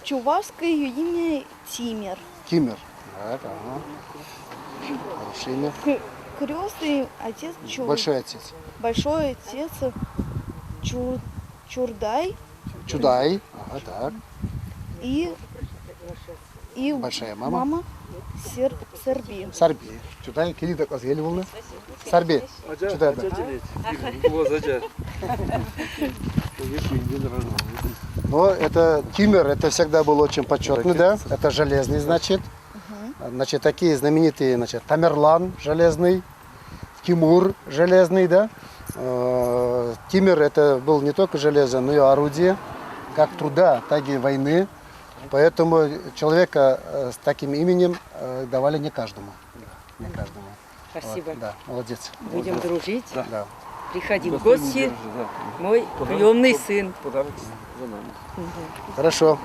Чувашское ее имя Тимер. Тимер. Так, ага. Хорошее имя. Крестный отец Чур... Большой отец. Большой отец Чур... Чурдай. Чудай. Ага, так. И, и Большая мама. Мама Сер... Сарби. Сарби. Чудай, кили так волны. Сарби. Чудай, да. Но это Тимер, это всегда был очень почетный, да? Это железный, значит. Значит, такие знаменитые, значит, Тамерлан железный, Тимур железный, да? Тимер это был не только железо, но и орудие, как труда, так и войны. Поэтому человека с таким именем давали не каждому. Не каждому. Спасибо. Вот, да, молодец. Будем молодец. дружить. Да. Приходи в гости, да. Мой приемный сын. Подарок за нами. Угу. Хорошо.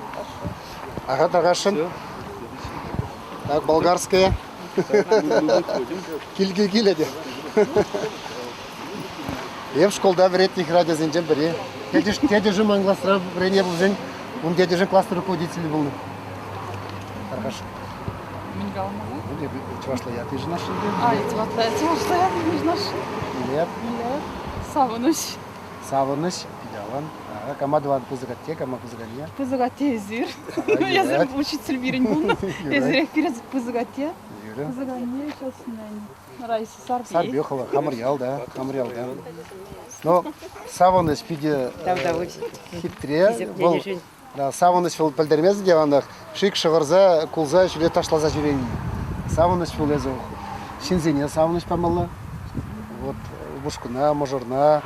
Ага, Тарашин. Так, болгарская. Кил-кил-кил эти. Эп школда вӗрентнӗ хӗрачасенчен пӗри. Тетӗшӗ ман класра вӗреннӗ пулсан, ун тетӗшӗ класс руководителӗ пулнӑ. Тархаш. Мӗн каламалла? Чӑвашла ят йышӑнасшӑн. А, чӑвашла, чӑвашла ят йышӑнасшӑн. Нет. Нет. Савӑнӑҫ. Савӑнӑҫ, питӗ аван. Ага, кама тӑван пысӑк атте, кама пысӑк анне? Пысӑк атте эсир. Эсир учитель пирӗн пулнӑ. Эсирех пирӗн пысӑк атте. Пысӑк анне сейчас Раиса Сарби. Сарби хамӑр ял, да, хамӑр ял, да. Но савӑнӑҫ питӗ хитре. Вӑл савӑнӑҫ вӑл пӗлтермест те анах шик шӑхӑрса, кулса ҫӳре, ташласа ҫӳрени. Савӑнӑҫ вӑл эсӗ ҫынсене савӑнӑҫ памалла. Вот упӑшкуна, мӑшӑрна,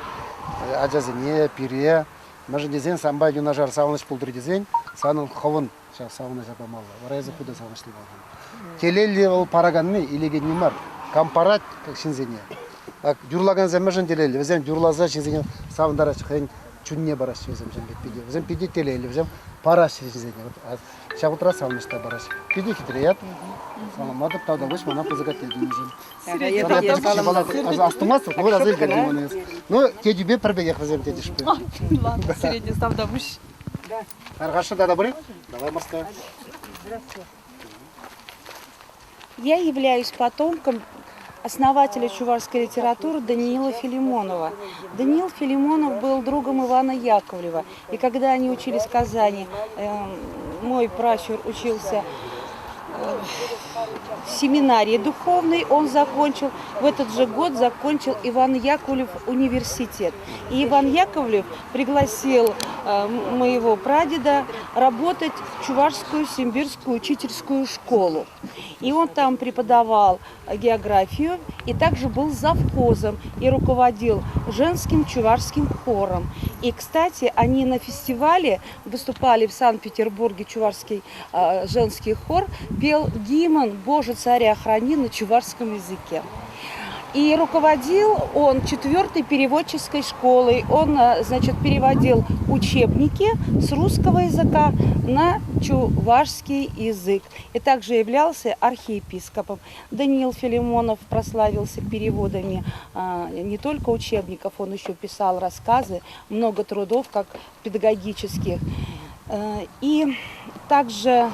ачасене, пире. Мӗншӗн тесен санпа юнашар савӑнӑҫ пултӑр тесен санӑн хӑвӑн ҫав савӑнӑҫа памалла. Вара эсӗ ху та савӑнӑҫлӑ пулатӑн. Телейлӗ вӑл параканни, илекенни мар. Кам парать ҫынсене. Так, юрлакансем мӗншӗн телейлӗ? Вӗсем юрласа ҫынсене савӑнтараҫҫӗ, хӑйӗн чунне параҫҫӗ вӗсем ҫын пек питӗ. Вӗсем питӗ телейлӗ, вӗсем параҫҫӗ ҫынсене. Ҫав утра савӑнӑҫ та параҫҫӗ. Питӗ хитре ят. Саламлатӑп, тавтапуҫ мана пысӑк тетӳнӗшӗн. Астумастӑп, вот аса илтӗм. Ну, тетӳпе пӗр пекех вӗсем тетӗшпе. Ладно, сире тавтапуҫ. Хорошо, да, добрый. Давай, Москва. Я являюсь потомком основателя чувашской литературы Даниила Филимонова. Даниил Филимонов был другом Ивана Яковлева. И когда они учились в Казани, мой пращур учился в семинарии духовной, он закончил, в этот же год закончил Иван Яковлев университет. И Иван Яковлев пригласил моего прадеда работать в Чувашскую симбирскую учительскую школу. И он там преподавал географию и также был завхозом и руководил женским чувашским хором. И, кстати, они на фестивале выступали в Санкт-Петербурге, чувашский женский хор пел гимн «Боже, царя храни» на чувашском языке. И руководил он четвертой переводческой школой. Он, значит, переводил учебники с русского языка на чувашский язык. И также являлся архиепископом. Даниил Филимонов прославился переводами не только учебников, он еще писал рассказы, много трудов, как педагогических. И также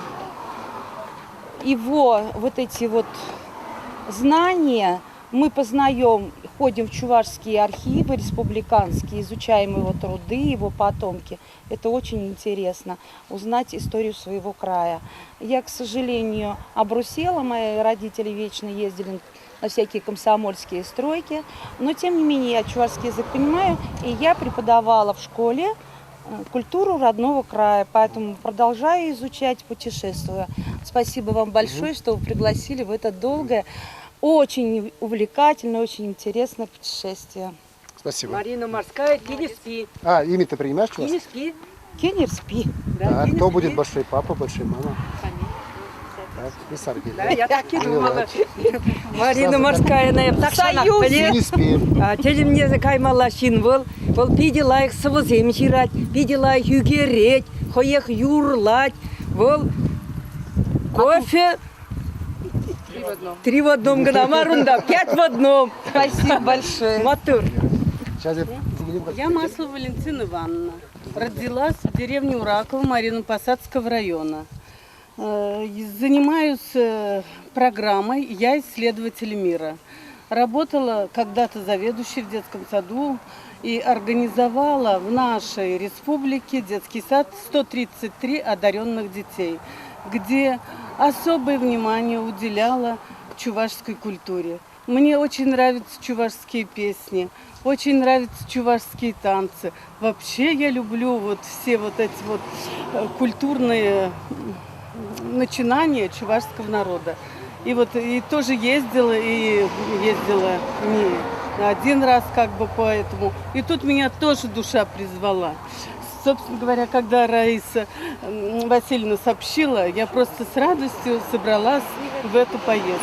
его вот эти вот знания мы познаем, ходим в чувашские архивы республиканские, изучаем его труды, его потомки. Это очень интересно, узнать историю своего края. Я, к сожалению, обрусела, мои родители вечно ездили на всякие комсомольские стройки, но тем не менее я чувашский язык понимаю, и я преподавала в школе культуру родного края, поэтому продолжаю изучать, путешествуя. Спасибо вам большое, что вы пригласили в это долгое, очень увлекательное, очень интересное путешествие. Спасибо. Марина Морская, Кинеспи. А, имя ты принимаешь у вас? Кинеспи. Кинеспи. Да, кто будет большой папа, большой мама? Так, и Саргиль. Да, я так и думала. Марина Сразу Морская, наверное, Союз. Не спи. Телемне каймалла ҫын вӑл. Вӑл питӗ лайӑх сӑвӑсем ҫырать, питӗ лайӑх ӳкерет, хӑех юрлать. Вӑл кофе Три в одном кӑна мар унта, пять в одном. Спасибо большое. Маттур. Сейчас я Я Маслова Валентина Ивановна. Родилась в деревне Ураково Марина-Посадского района. Занимаюсь программой «Я исследователь мира». Работала когда-то заведующей в детском саду и организовала в нашей республике детский сад 133 одаренных детей, где особое внимание уделяла чувашской культуре. Мне очень нравятся чувашские песни, очень нравятся чувашские танцы. Вообще я люблю вот все вот эти вот культурные начинания чувашского народа. И вот и тоже ездила, и ездила не один раз как бы по этому. И тут меня тоже душа призвала. Собственно говоря, когда Раиса Васильевна сообщила, я просто с радостью собралась в эту поездку.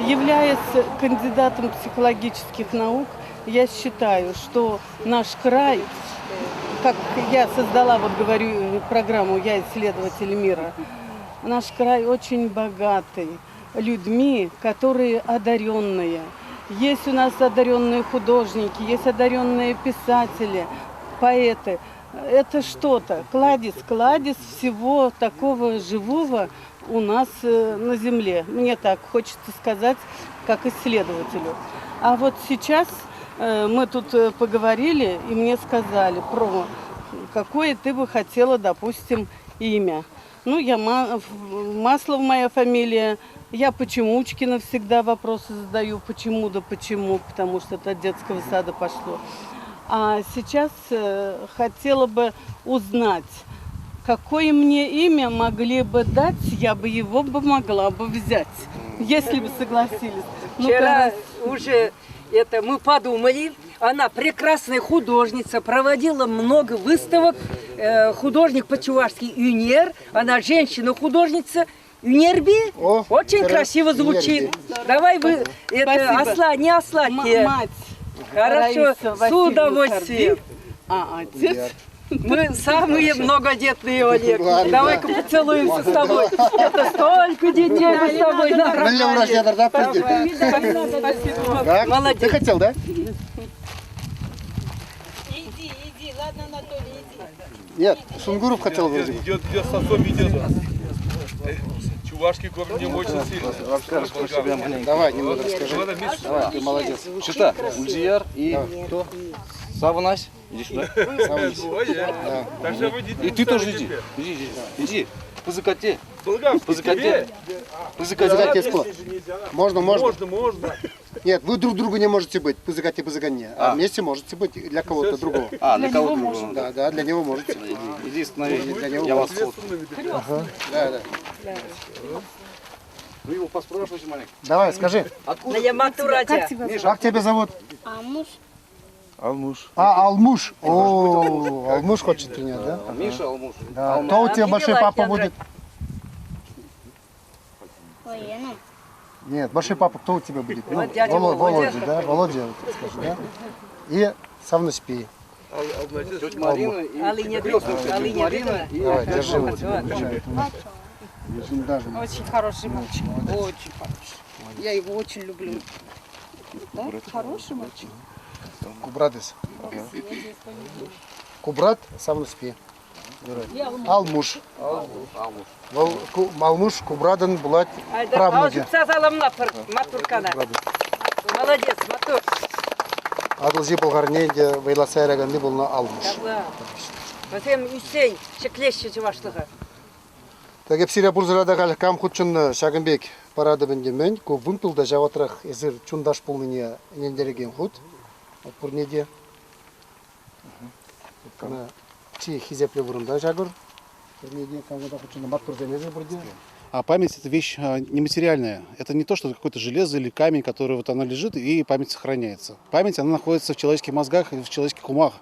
Являясь кандидатом психологических наук, я считаю, что наш край, как я создала, вот говорю, программу «Я исследователь мира», наш край очень богатый людьми, которые одаренные. Есть у нас одаренные художники, есть одаренные писатели, поэты. Это что-то, кладезь, кладезь всего такого живого у нас на земле. Мне так хочется сказать, как исследователю. А вот сейчас мы тут поговорили, и мне сказали про какое ты бы хотела, допустим, имя. Ну, я Маслов моя фамилия. Я Почемучкина всегда вопросы задаю. Почему да почему, потому что это от детского сада пошло. А сейчас хотела бы узнать, какое мне имя могли бы дать, я бы его бы могла бы взять, если бы согласились. Ну-ка, Вчера раз. уже это мы подумали. Она прекрасная художница, проводила много выставок. Художник по-чувашски Юнер. Она женщина-художница. Юнерби очень красиво звучит. Юнерби. Давай вы это Спасибо. осла, не осла тебе. Мать Хорошо, Раиса с Васильевна удовольствием. Сарби, а отец? Мы самые многодетные, Олег. Ладно. Давай-ка поцелуемся с тобой. Это столько детей мы с тобой Миллион раз я тогда приду. Спасибо. Так, Молодец. Ты хотел, да? Иди, иди, ладно, Анатолий, иди. Нет, Сунгуров хотел вроде. Идет, идет с отцом, идет. Чувашки корни очень сильно. Расскажешь про себя маленько. Давай, немного расскажи. Давай, ты молодец. Чита, Ульзияр и Кто? Савнась. Иди сюда. И ты тоже иди. Иди, иди, иди. Пызыкате. Пызыкате. Пызыкате. Можно, можно. Можно, можно. Нет, вы друг другу не можете быть. Пызыкате, пызыкане. А вместе можете быть для кого-то другого. А, для кого-то другого. Да, да, для него можете. Иди, иди становись. Для него Я вас можете. сфоткаю. Ага. Да, да. Ну его поспрашивайте маленько. Давай, скажи. Откуда? Я Матуратя. Как тебя зовут? Как тебя зовут? Амуш. Алмуш. А, Алмуш. О, Алмуш хочет принять, да? Миша Алмуш. Да. Кто у тебя большой папа будет? Военным. Нет, большой папа кто у тебя будет? Ну, Вот дядя Володя, Володя. да? Володя, вот скажи, да? И Савнуспи. Тетя Марина и Алиня крестная тетя Алиня Марина и Давай, держи вот тебе. Даже. Очень хороший мальчик. Очень хороший. Я его очень люблю. Да? Хороший мальчик. Кубрадес. Кубрат Савнуспи. Алмуш. Алмуш Кубрадан Булат правнуки. Молодец, Матур. Адылжи Болгарненде Вейласайраганды болна Алмуш. Васем Үсей, шеклешче чувашлыгы. Так сире пурзырада хал кам хутчынны Шагынбек парады бендемен, ку вымпелда жаватрах эзир чундаш пулныне нендереген хут. Пурнеде. Кана чи хизепле вурында жагыр. Пурнеде камгада хутчынны маттур земезе бурде. А память – это вещь нематериальная. Это не то, что какое-то железо или камень, который вот она лежит, и память сохраняется. Память, она находится в человеческих мозгах и в человеческих умах.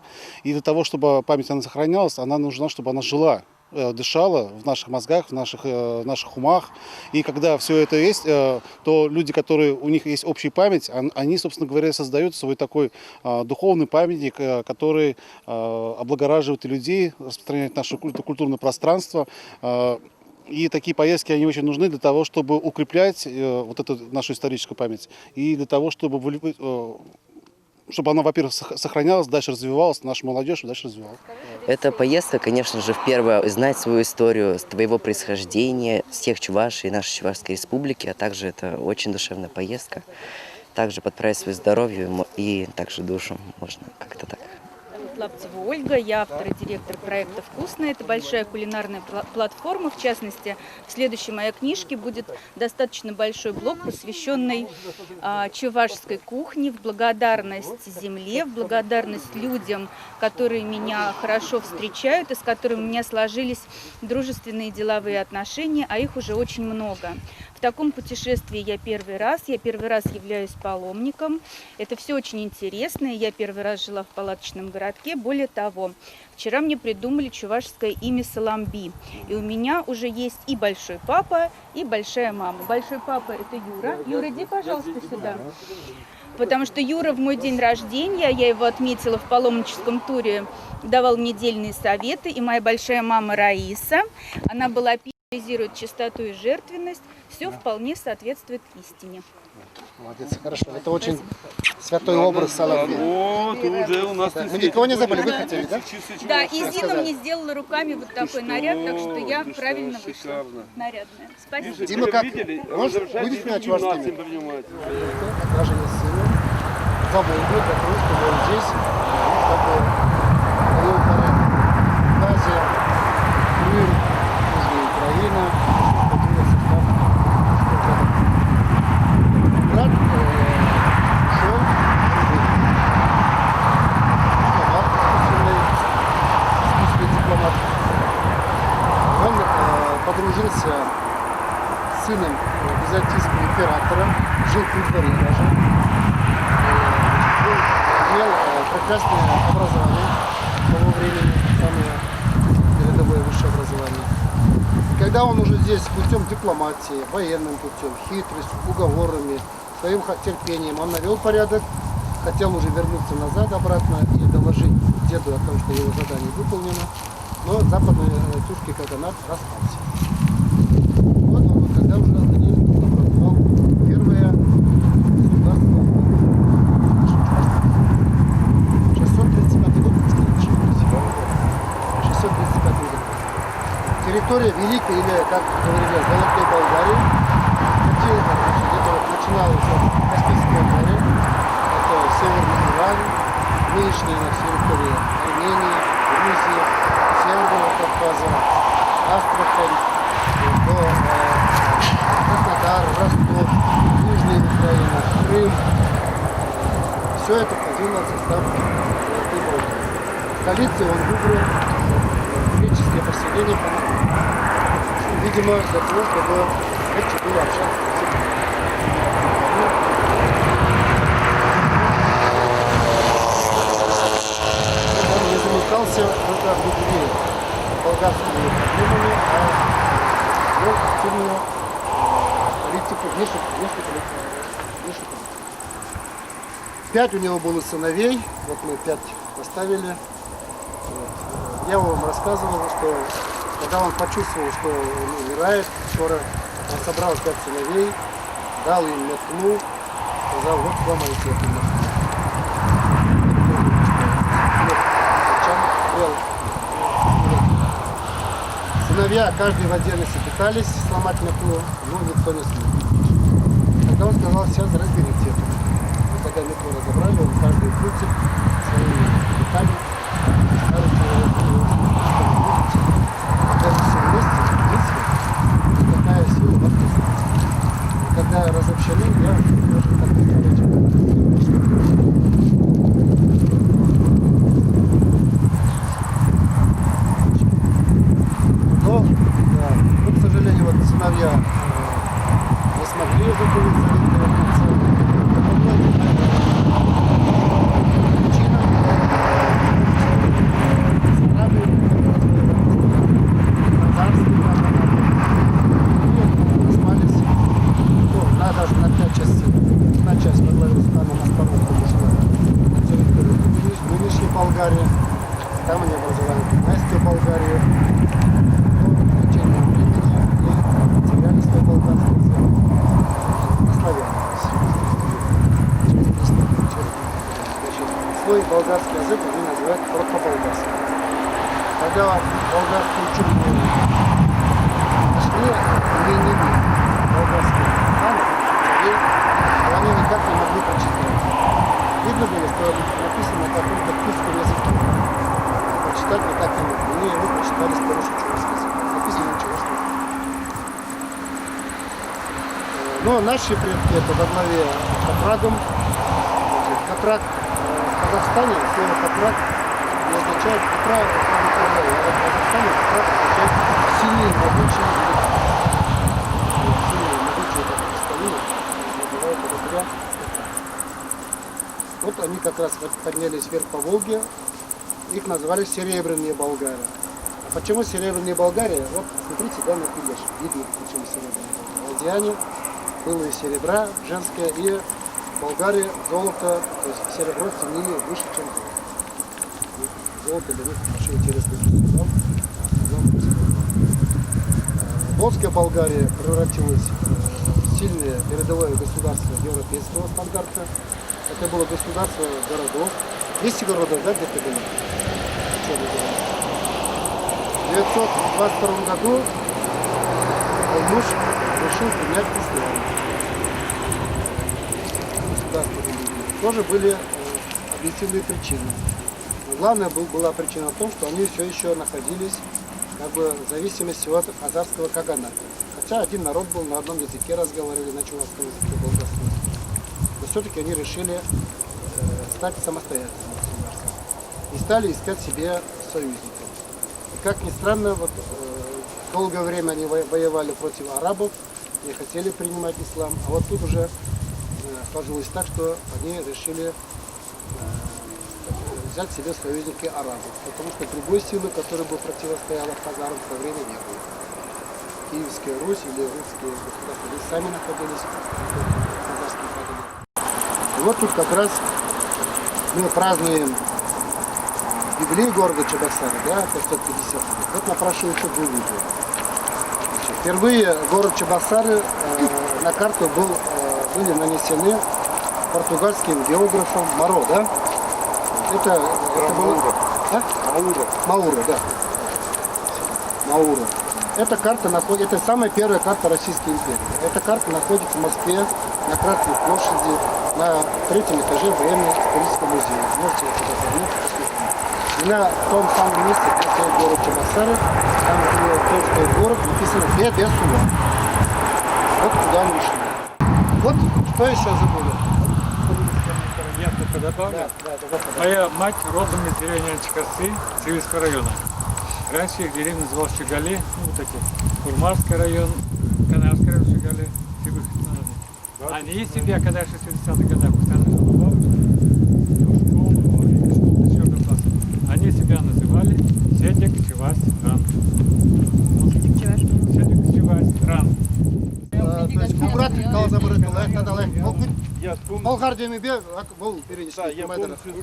И для того, чтобы память она сохранялась, она нужна, чтобы она жила, дышала в наших мозгах, в наших умах. И когда все это есть, то люди, которые у них есть общая память, они, собственно говоря, создают свой такой духовный памятник, который облагораживает и людей, распространяет наше культурное пространство. И такие поездки, они очень нужны для того, чтобы укреплять вот эту нашу историческую память и для того, чтобы она, во-первых, сохранялась, дальше развивалась, наша молодежь дальше развивалась. Эта поездка, конечно же, первое, узнать свою историю, твоего происхождения, всех чувашей, нашей Чувашской республики, а также это очень душевная поездка. Также подправить свое здоровье и также душу можно как-то так. Лаптева Ольга, я автор и директор проекта «Вкусно». Это большая кулинарная платформа. В частности, в следующей моей книжке будет достаточно большой блок, посвященный чувашской кухне, в благодарность земле, в благодарность людям, которые меня хорошо встречают и с которыми у меня сложились дружественные деловые отношения, а их уже очень много. В таком путешествии я первый раз, я первый раз являюсь паломником. Это все очень интересно. Я первый раз жила в палаточном городке. Более того, вчера мне придумали чувашское имя Саламби. И у меня уже есть и большой папа, и большая мама. Большой папа — это Юра. Юра, иди, пожалуйста, сюда. Потому что Юра в мой день рождения, я его отметила в паломническом туре, давал мне дельные советы. И моя большая мама Раиса, она была символизирует чистоту и жертвенность, все вполне соответствует истине. Молодец, хорошо. Это очень святой образ Саламби. Вот, уже у нас Мы никого не забыли, вы хотели, да? Да, и Зина мне сделала руками вот такой наряд, так что я Ты что, правильно вышла. шикарно. Нарядная. Спасибо. Дима, как? Видели? Можешь, Разрушать будешь меня гимназию чувашскими? принимать. Отражение сына за Волгу, для того, чтобы он здесь, как бы, навел порядок. Азия, Крым, Южная Украина, входила в состав Брат ушел, дипломат, искусственный дипломат. Он подружился с сыном византийского императора, жил при дворе даже. Имел прекрасное образование того времени, самое передовое высшее образование. И когда он уже здесь путем дипломатии, военным путем, хитростью, уговорами, своим терпением, он навел порядок, хотел уже вернуться назад обратно и доложить деду о том, что его задание выполнено, но западный тюркский каганат распался. Вот он тогда уже образовал первое государство нашего 635 год, если не ошибаюсь. 635 год. Территория Великой, или, как говорили, Золотой Болгарии, где-то начиналось от Каспийского моря, это Северный Иран, нынешняя наша территория Армении, Грузии, Северного Кавказа, Астрахань, до Краснодар, Ростов, Южная Украина, Крым. Все это входило в состав Золотой Болгарии. Столицей он выбрал греческое поселение Панагия. Видимо, для того, чтобы легче было общаться со всеми. Он не замыкался только внутри болгарскими проблемами, а вел активную политику, внешнюю политику. 5 у него было сыновей, вот мы 5 поставили. Я вам рассказывал, что когда он почувствовал, что он умирает, скоро он собрал 5 сыновей, дал им метлу, сказал, вот вам мои светлые. Сыновья, каждый в отдельности пытались сломать метлу, но никто не смог. Тогда он сказал, сейчас разберите эту метлу. И когда метлу разобрали, он каждый прутик своими руками ставит человеку, что вы будете. Когда вы все вместе, вместе, никакая сила вас не сломит. И когда разобщены, я тоже так представляю. Но, да, к сожалению, сыновья Во главе с ханом Аспарухом ушла на территорию нынешней Болгарии. Там они образовали династию Болгарии. Но в течение времени они теряли свое болгарское тело. Ославянились. Через 300 лет. Значит, свой болгарский язык они называют протоболгарским. Когда болгарские ученые нашли именины болгарских ханов, царей, то они никак не могли прочитать. Видно было, что написано на каком-то тюркском языке. Прочитать никак не могли. Они его прочитали с помощью чувашского языка. Написано на чувашском языке. Но наши предки это во главе с Катрагом. Значит, Катраг в Казахстане, слово Катраг не означает Катра, это не а вот в Казахстане Катраг означает сильный, могучий великан. Сильный, могучий это крестовина, называют богатыря Катраг. Вот они как раз поднялись вверх по Волге, их назвали Серебряные болгары. А почему Серебряные болгари? Вот смотрите, да, на пилеш, видно, почему Серебряные болгары. Ладьяне, было и серебра женское, и болгары золото, то есть серебро ценили выше, чем золото. И золото для них большой интерес не представлял, а в основном серебро. Волжская Болгария превратилась в сильное передовое государство европейского стандарта. Это было государство городов. 200 городов, да, где-то было? В 922 году Алмуш решил принять ислам. Государство религии. Тоже были объективные причины. Но главная была причина в том, что они все еще находились как бы в зависимости от хазарского каганата. Хотя один народ был, на одном языке разговаривали, на чувашском языке, болгарском языке. Но все-таки они решили стать самостоятельным государством. И стали искать себе союзников. И как ни странно, вот, долгое время они воевали против арабов, не хотели принимать ислам. А вот тут уже сложилось так, что они решили взять себе союзники арабов, потому что другой силы, которая бы противостояла хазарам, в то время не было. Киевская Русь или русские государства, они сами находились под хазарским каганом. И вот тут как раз мы празднуем юбилей города Чебоксары, да, 550 лет. Вот напрашиваются выводы. Значит, впервые город Чебоксары на карту были нанесены португальским географом Моро, да? Это было... А? Маура. Маура, да. Маура. Эта карта находится, это самая первая карта Российской империи. Эта карта находится в Москве, на Красной площади, на третьем этаже военного исторического музея. Можете туда заглянуть, посмотреть. И на том самом месте, где стоит город Чебоксары, там, где тоже стоит город, написано Бедесула. Вот куда мы шли. Вот что еще забыли. Я только добавлю. Да, да, да, да. Моя мать родом из деревни Анчикасы Цивильского района. Раньше их деревня называлась Щеголи, ну вот эти, Урмарский район, Канарский район, Щеголи, Цивильский район. Они себя, когда в 60-х годах постоянно жила бабушка, в школу, во время школы, до 4 класса, они себя называли Седик Чевась Ран. Седик Чевась Ран. То есть Кубрат Болгар демебе был перенесен. Да, я полностью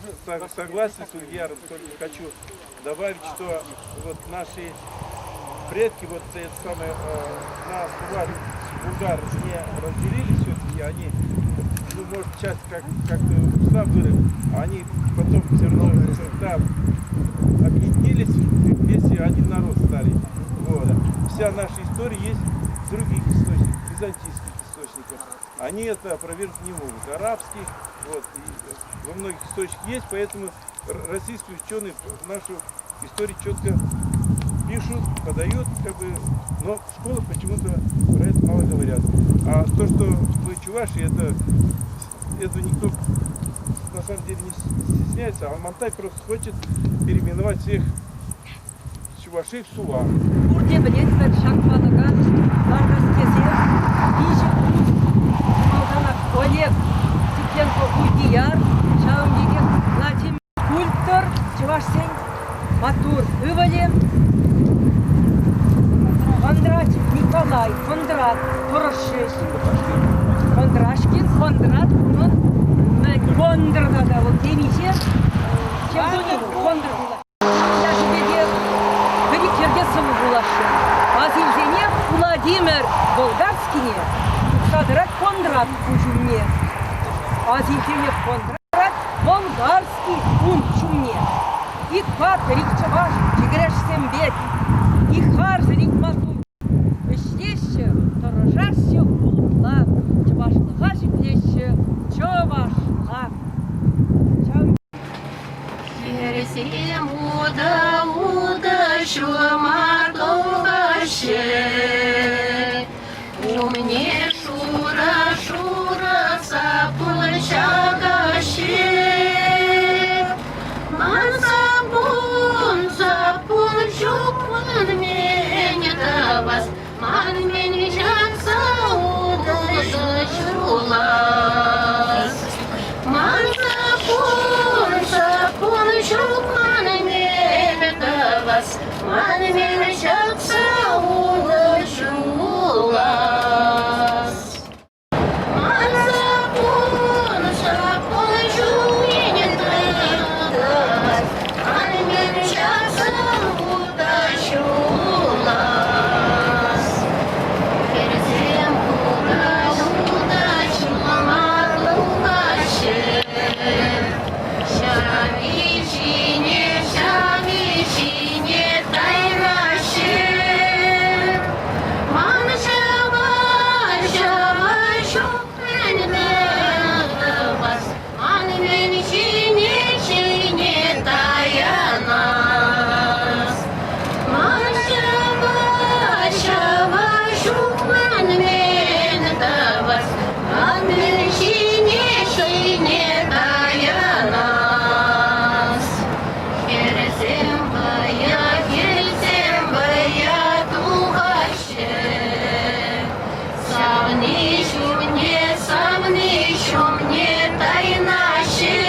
согласен с Ульяром, только хочу добавить, что вот наши предки, вот это самое, на Сувар, Булгар не разделились все-таки, они, ну, может, часть как-то ушла в дыры, а они потом все равно, да, объединились, вместе один народ стали. Вот. Вся наша история есть в других источниках, византийских источниках. Они это опровергнуть не могут. Арабских, вот, и во многих источниках есть, поэтому российские ученые нашу историю четко пишут, подают, как бы, но в школах почему-то про это мало говорят. А то, что мы чуваши, это никто на самом деле не стесняется, а Монтай просто хочет переименовать всех чувашей в Сува. Пурте билетпӗр ҫак палӑка лартас тесе виҫӗ пус малтанах Олег Цыпленко Ульдияр, ҫавӑн пекех Владимир скульптор, чӑвашсен маттур ывӑлӗ Кондрат Николай Кондрат тӑрӑшрӗҫ. Кондрашкин Кондрат унӑн Кондор тата вӑл темиҫе псевдоним Кондор пулать. Ячӗпе те пӗр-ик йӗрке сӑвӑ вуласшӑн. Ас илсенех Владимир Болгарскине тухса тӑрать Кондрат куҫ умне. Ас илсенех Кондрат Болгарский ун ҫумне. Ик паттӑр, ик чӑваш йӗкӗрешсем пек, ик харсӑр, ик маттур ӗҫлеҫҫӗ, тӑрӑшаҫҫӗ улӑпла, чӑвашлӑха ҫӗклеҫҫӗ чӑвашла. Хӗрсем утӑ, утӑ ҫулма тухаҫҫӗ. Умне шурӑ-шурӑ саппун ҫакаҫҫӗ. Ман саппун, саппун ҫук, ман мӗн тӑвас, ман мӗн ҫакса утӑ ҫулас. Ман саппун, саппун ҫук, ман мӗн тӑвас, ман мӗн ҫакса утӑ ҫулас. Ман саппун, саппун ҫумне тӑвас, ман мӗн ҫакса утӑ ҫулас. Хӗрсем утӑ ҫулма тухаҫҫӗ. Ҫами ҫине, ҫами ҫине тайраҫҫӗ. Ман ҫава, ҫава ҫук мӗн тӑвас, ман мӗн ҫине, ҫине таянас. Ман ҫава, ҫава ҫук мӗн тӑвас, ман мӗн ҫине, ҫине таянас. Хӗрсем вӑя, хӗрсем вӑя тухаҫҫӗ. Савни ҫумне, савни ҫумне тайнаҫҫӗ.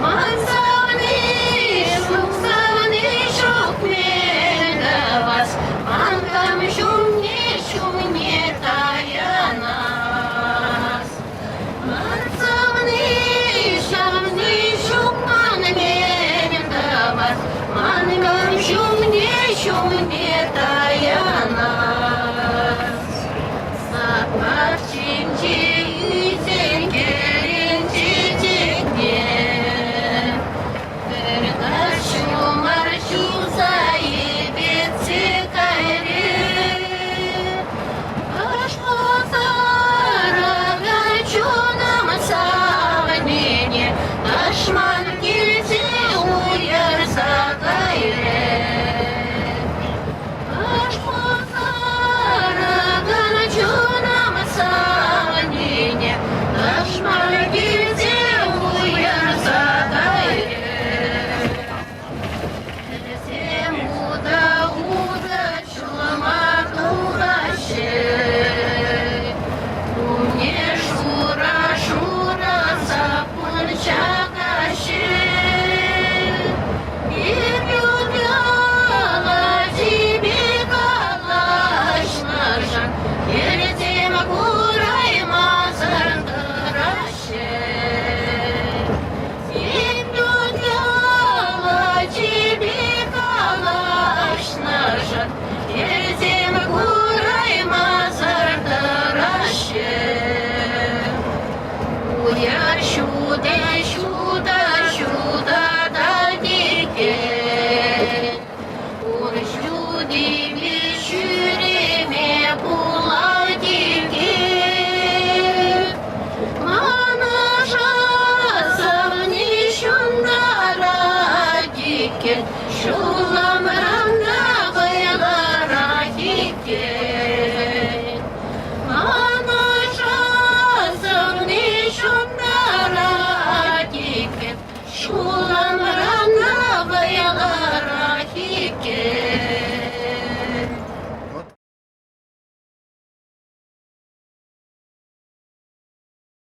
Ман савни ҫук, савни ҫук мӗн тӑвас, ман кам ҫумне, ҫумне таянас. Ман савни, савни ҫук ман мӗн тӑвас, ман кам ҫумне, ҫумне таянас. Сад пахчинче ӳсен кӗрен чечекне пӗр каҫ ҫумӑр ҫуса йӗпетсе кайрӗ. Чунӑм савнине тӑшман килсе уйӑрса кайрӗ. Чунӑм савнине тӑшман килсе уйӑрса кайрӗ. Вӗсем утӑ-утӑ ҫулӑма тухаҫҫӗ. Умне шура-шура саппун ҫакаҫҫӗ. Эп ютяла тебе калаҫнӑшӑн хӗрсем кураймасӑр тӑраҫҫӗ. Хӗрсем кураймасӑр тӑраҫҫӗ. Уяр ҫутӑ ҫутӑ.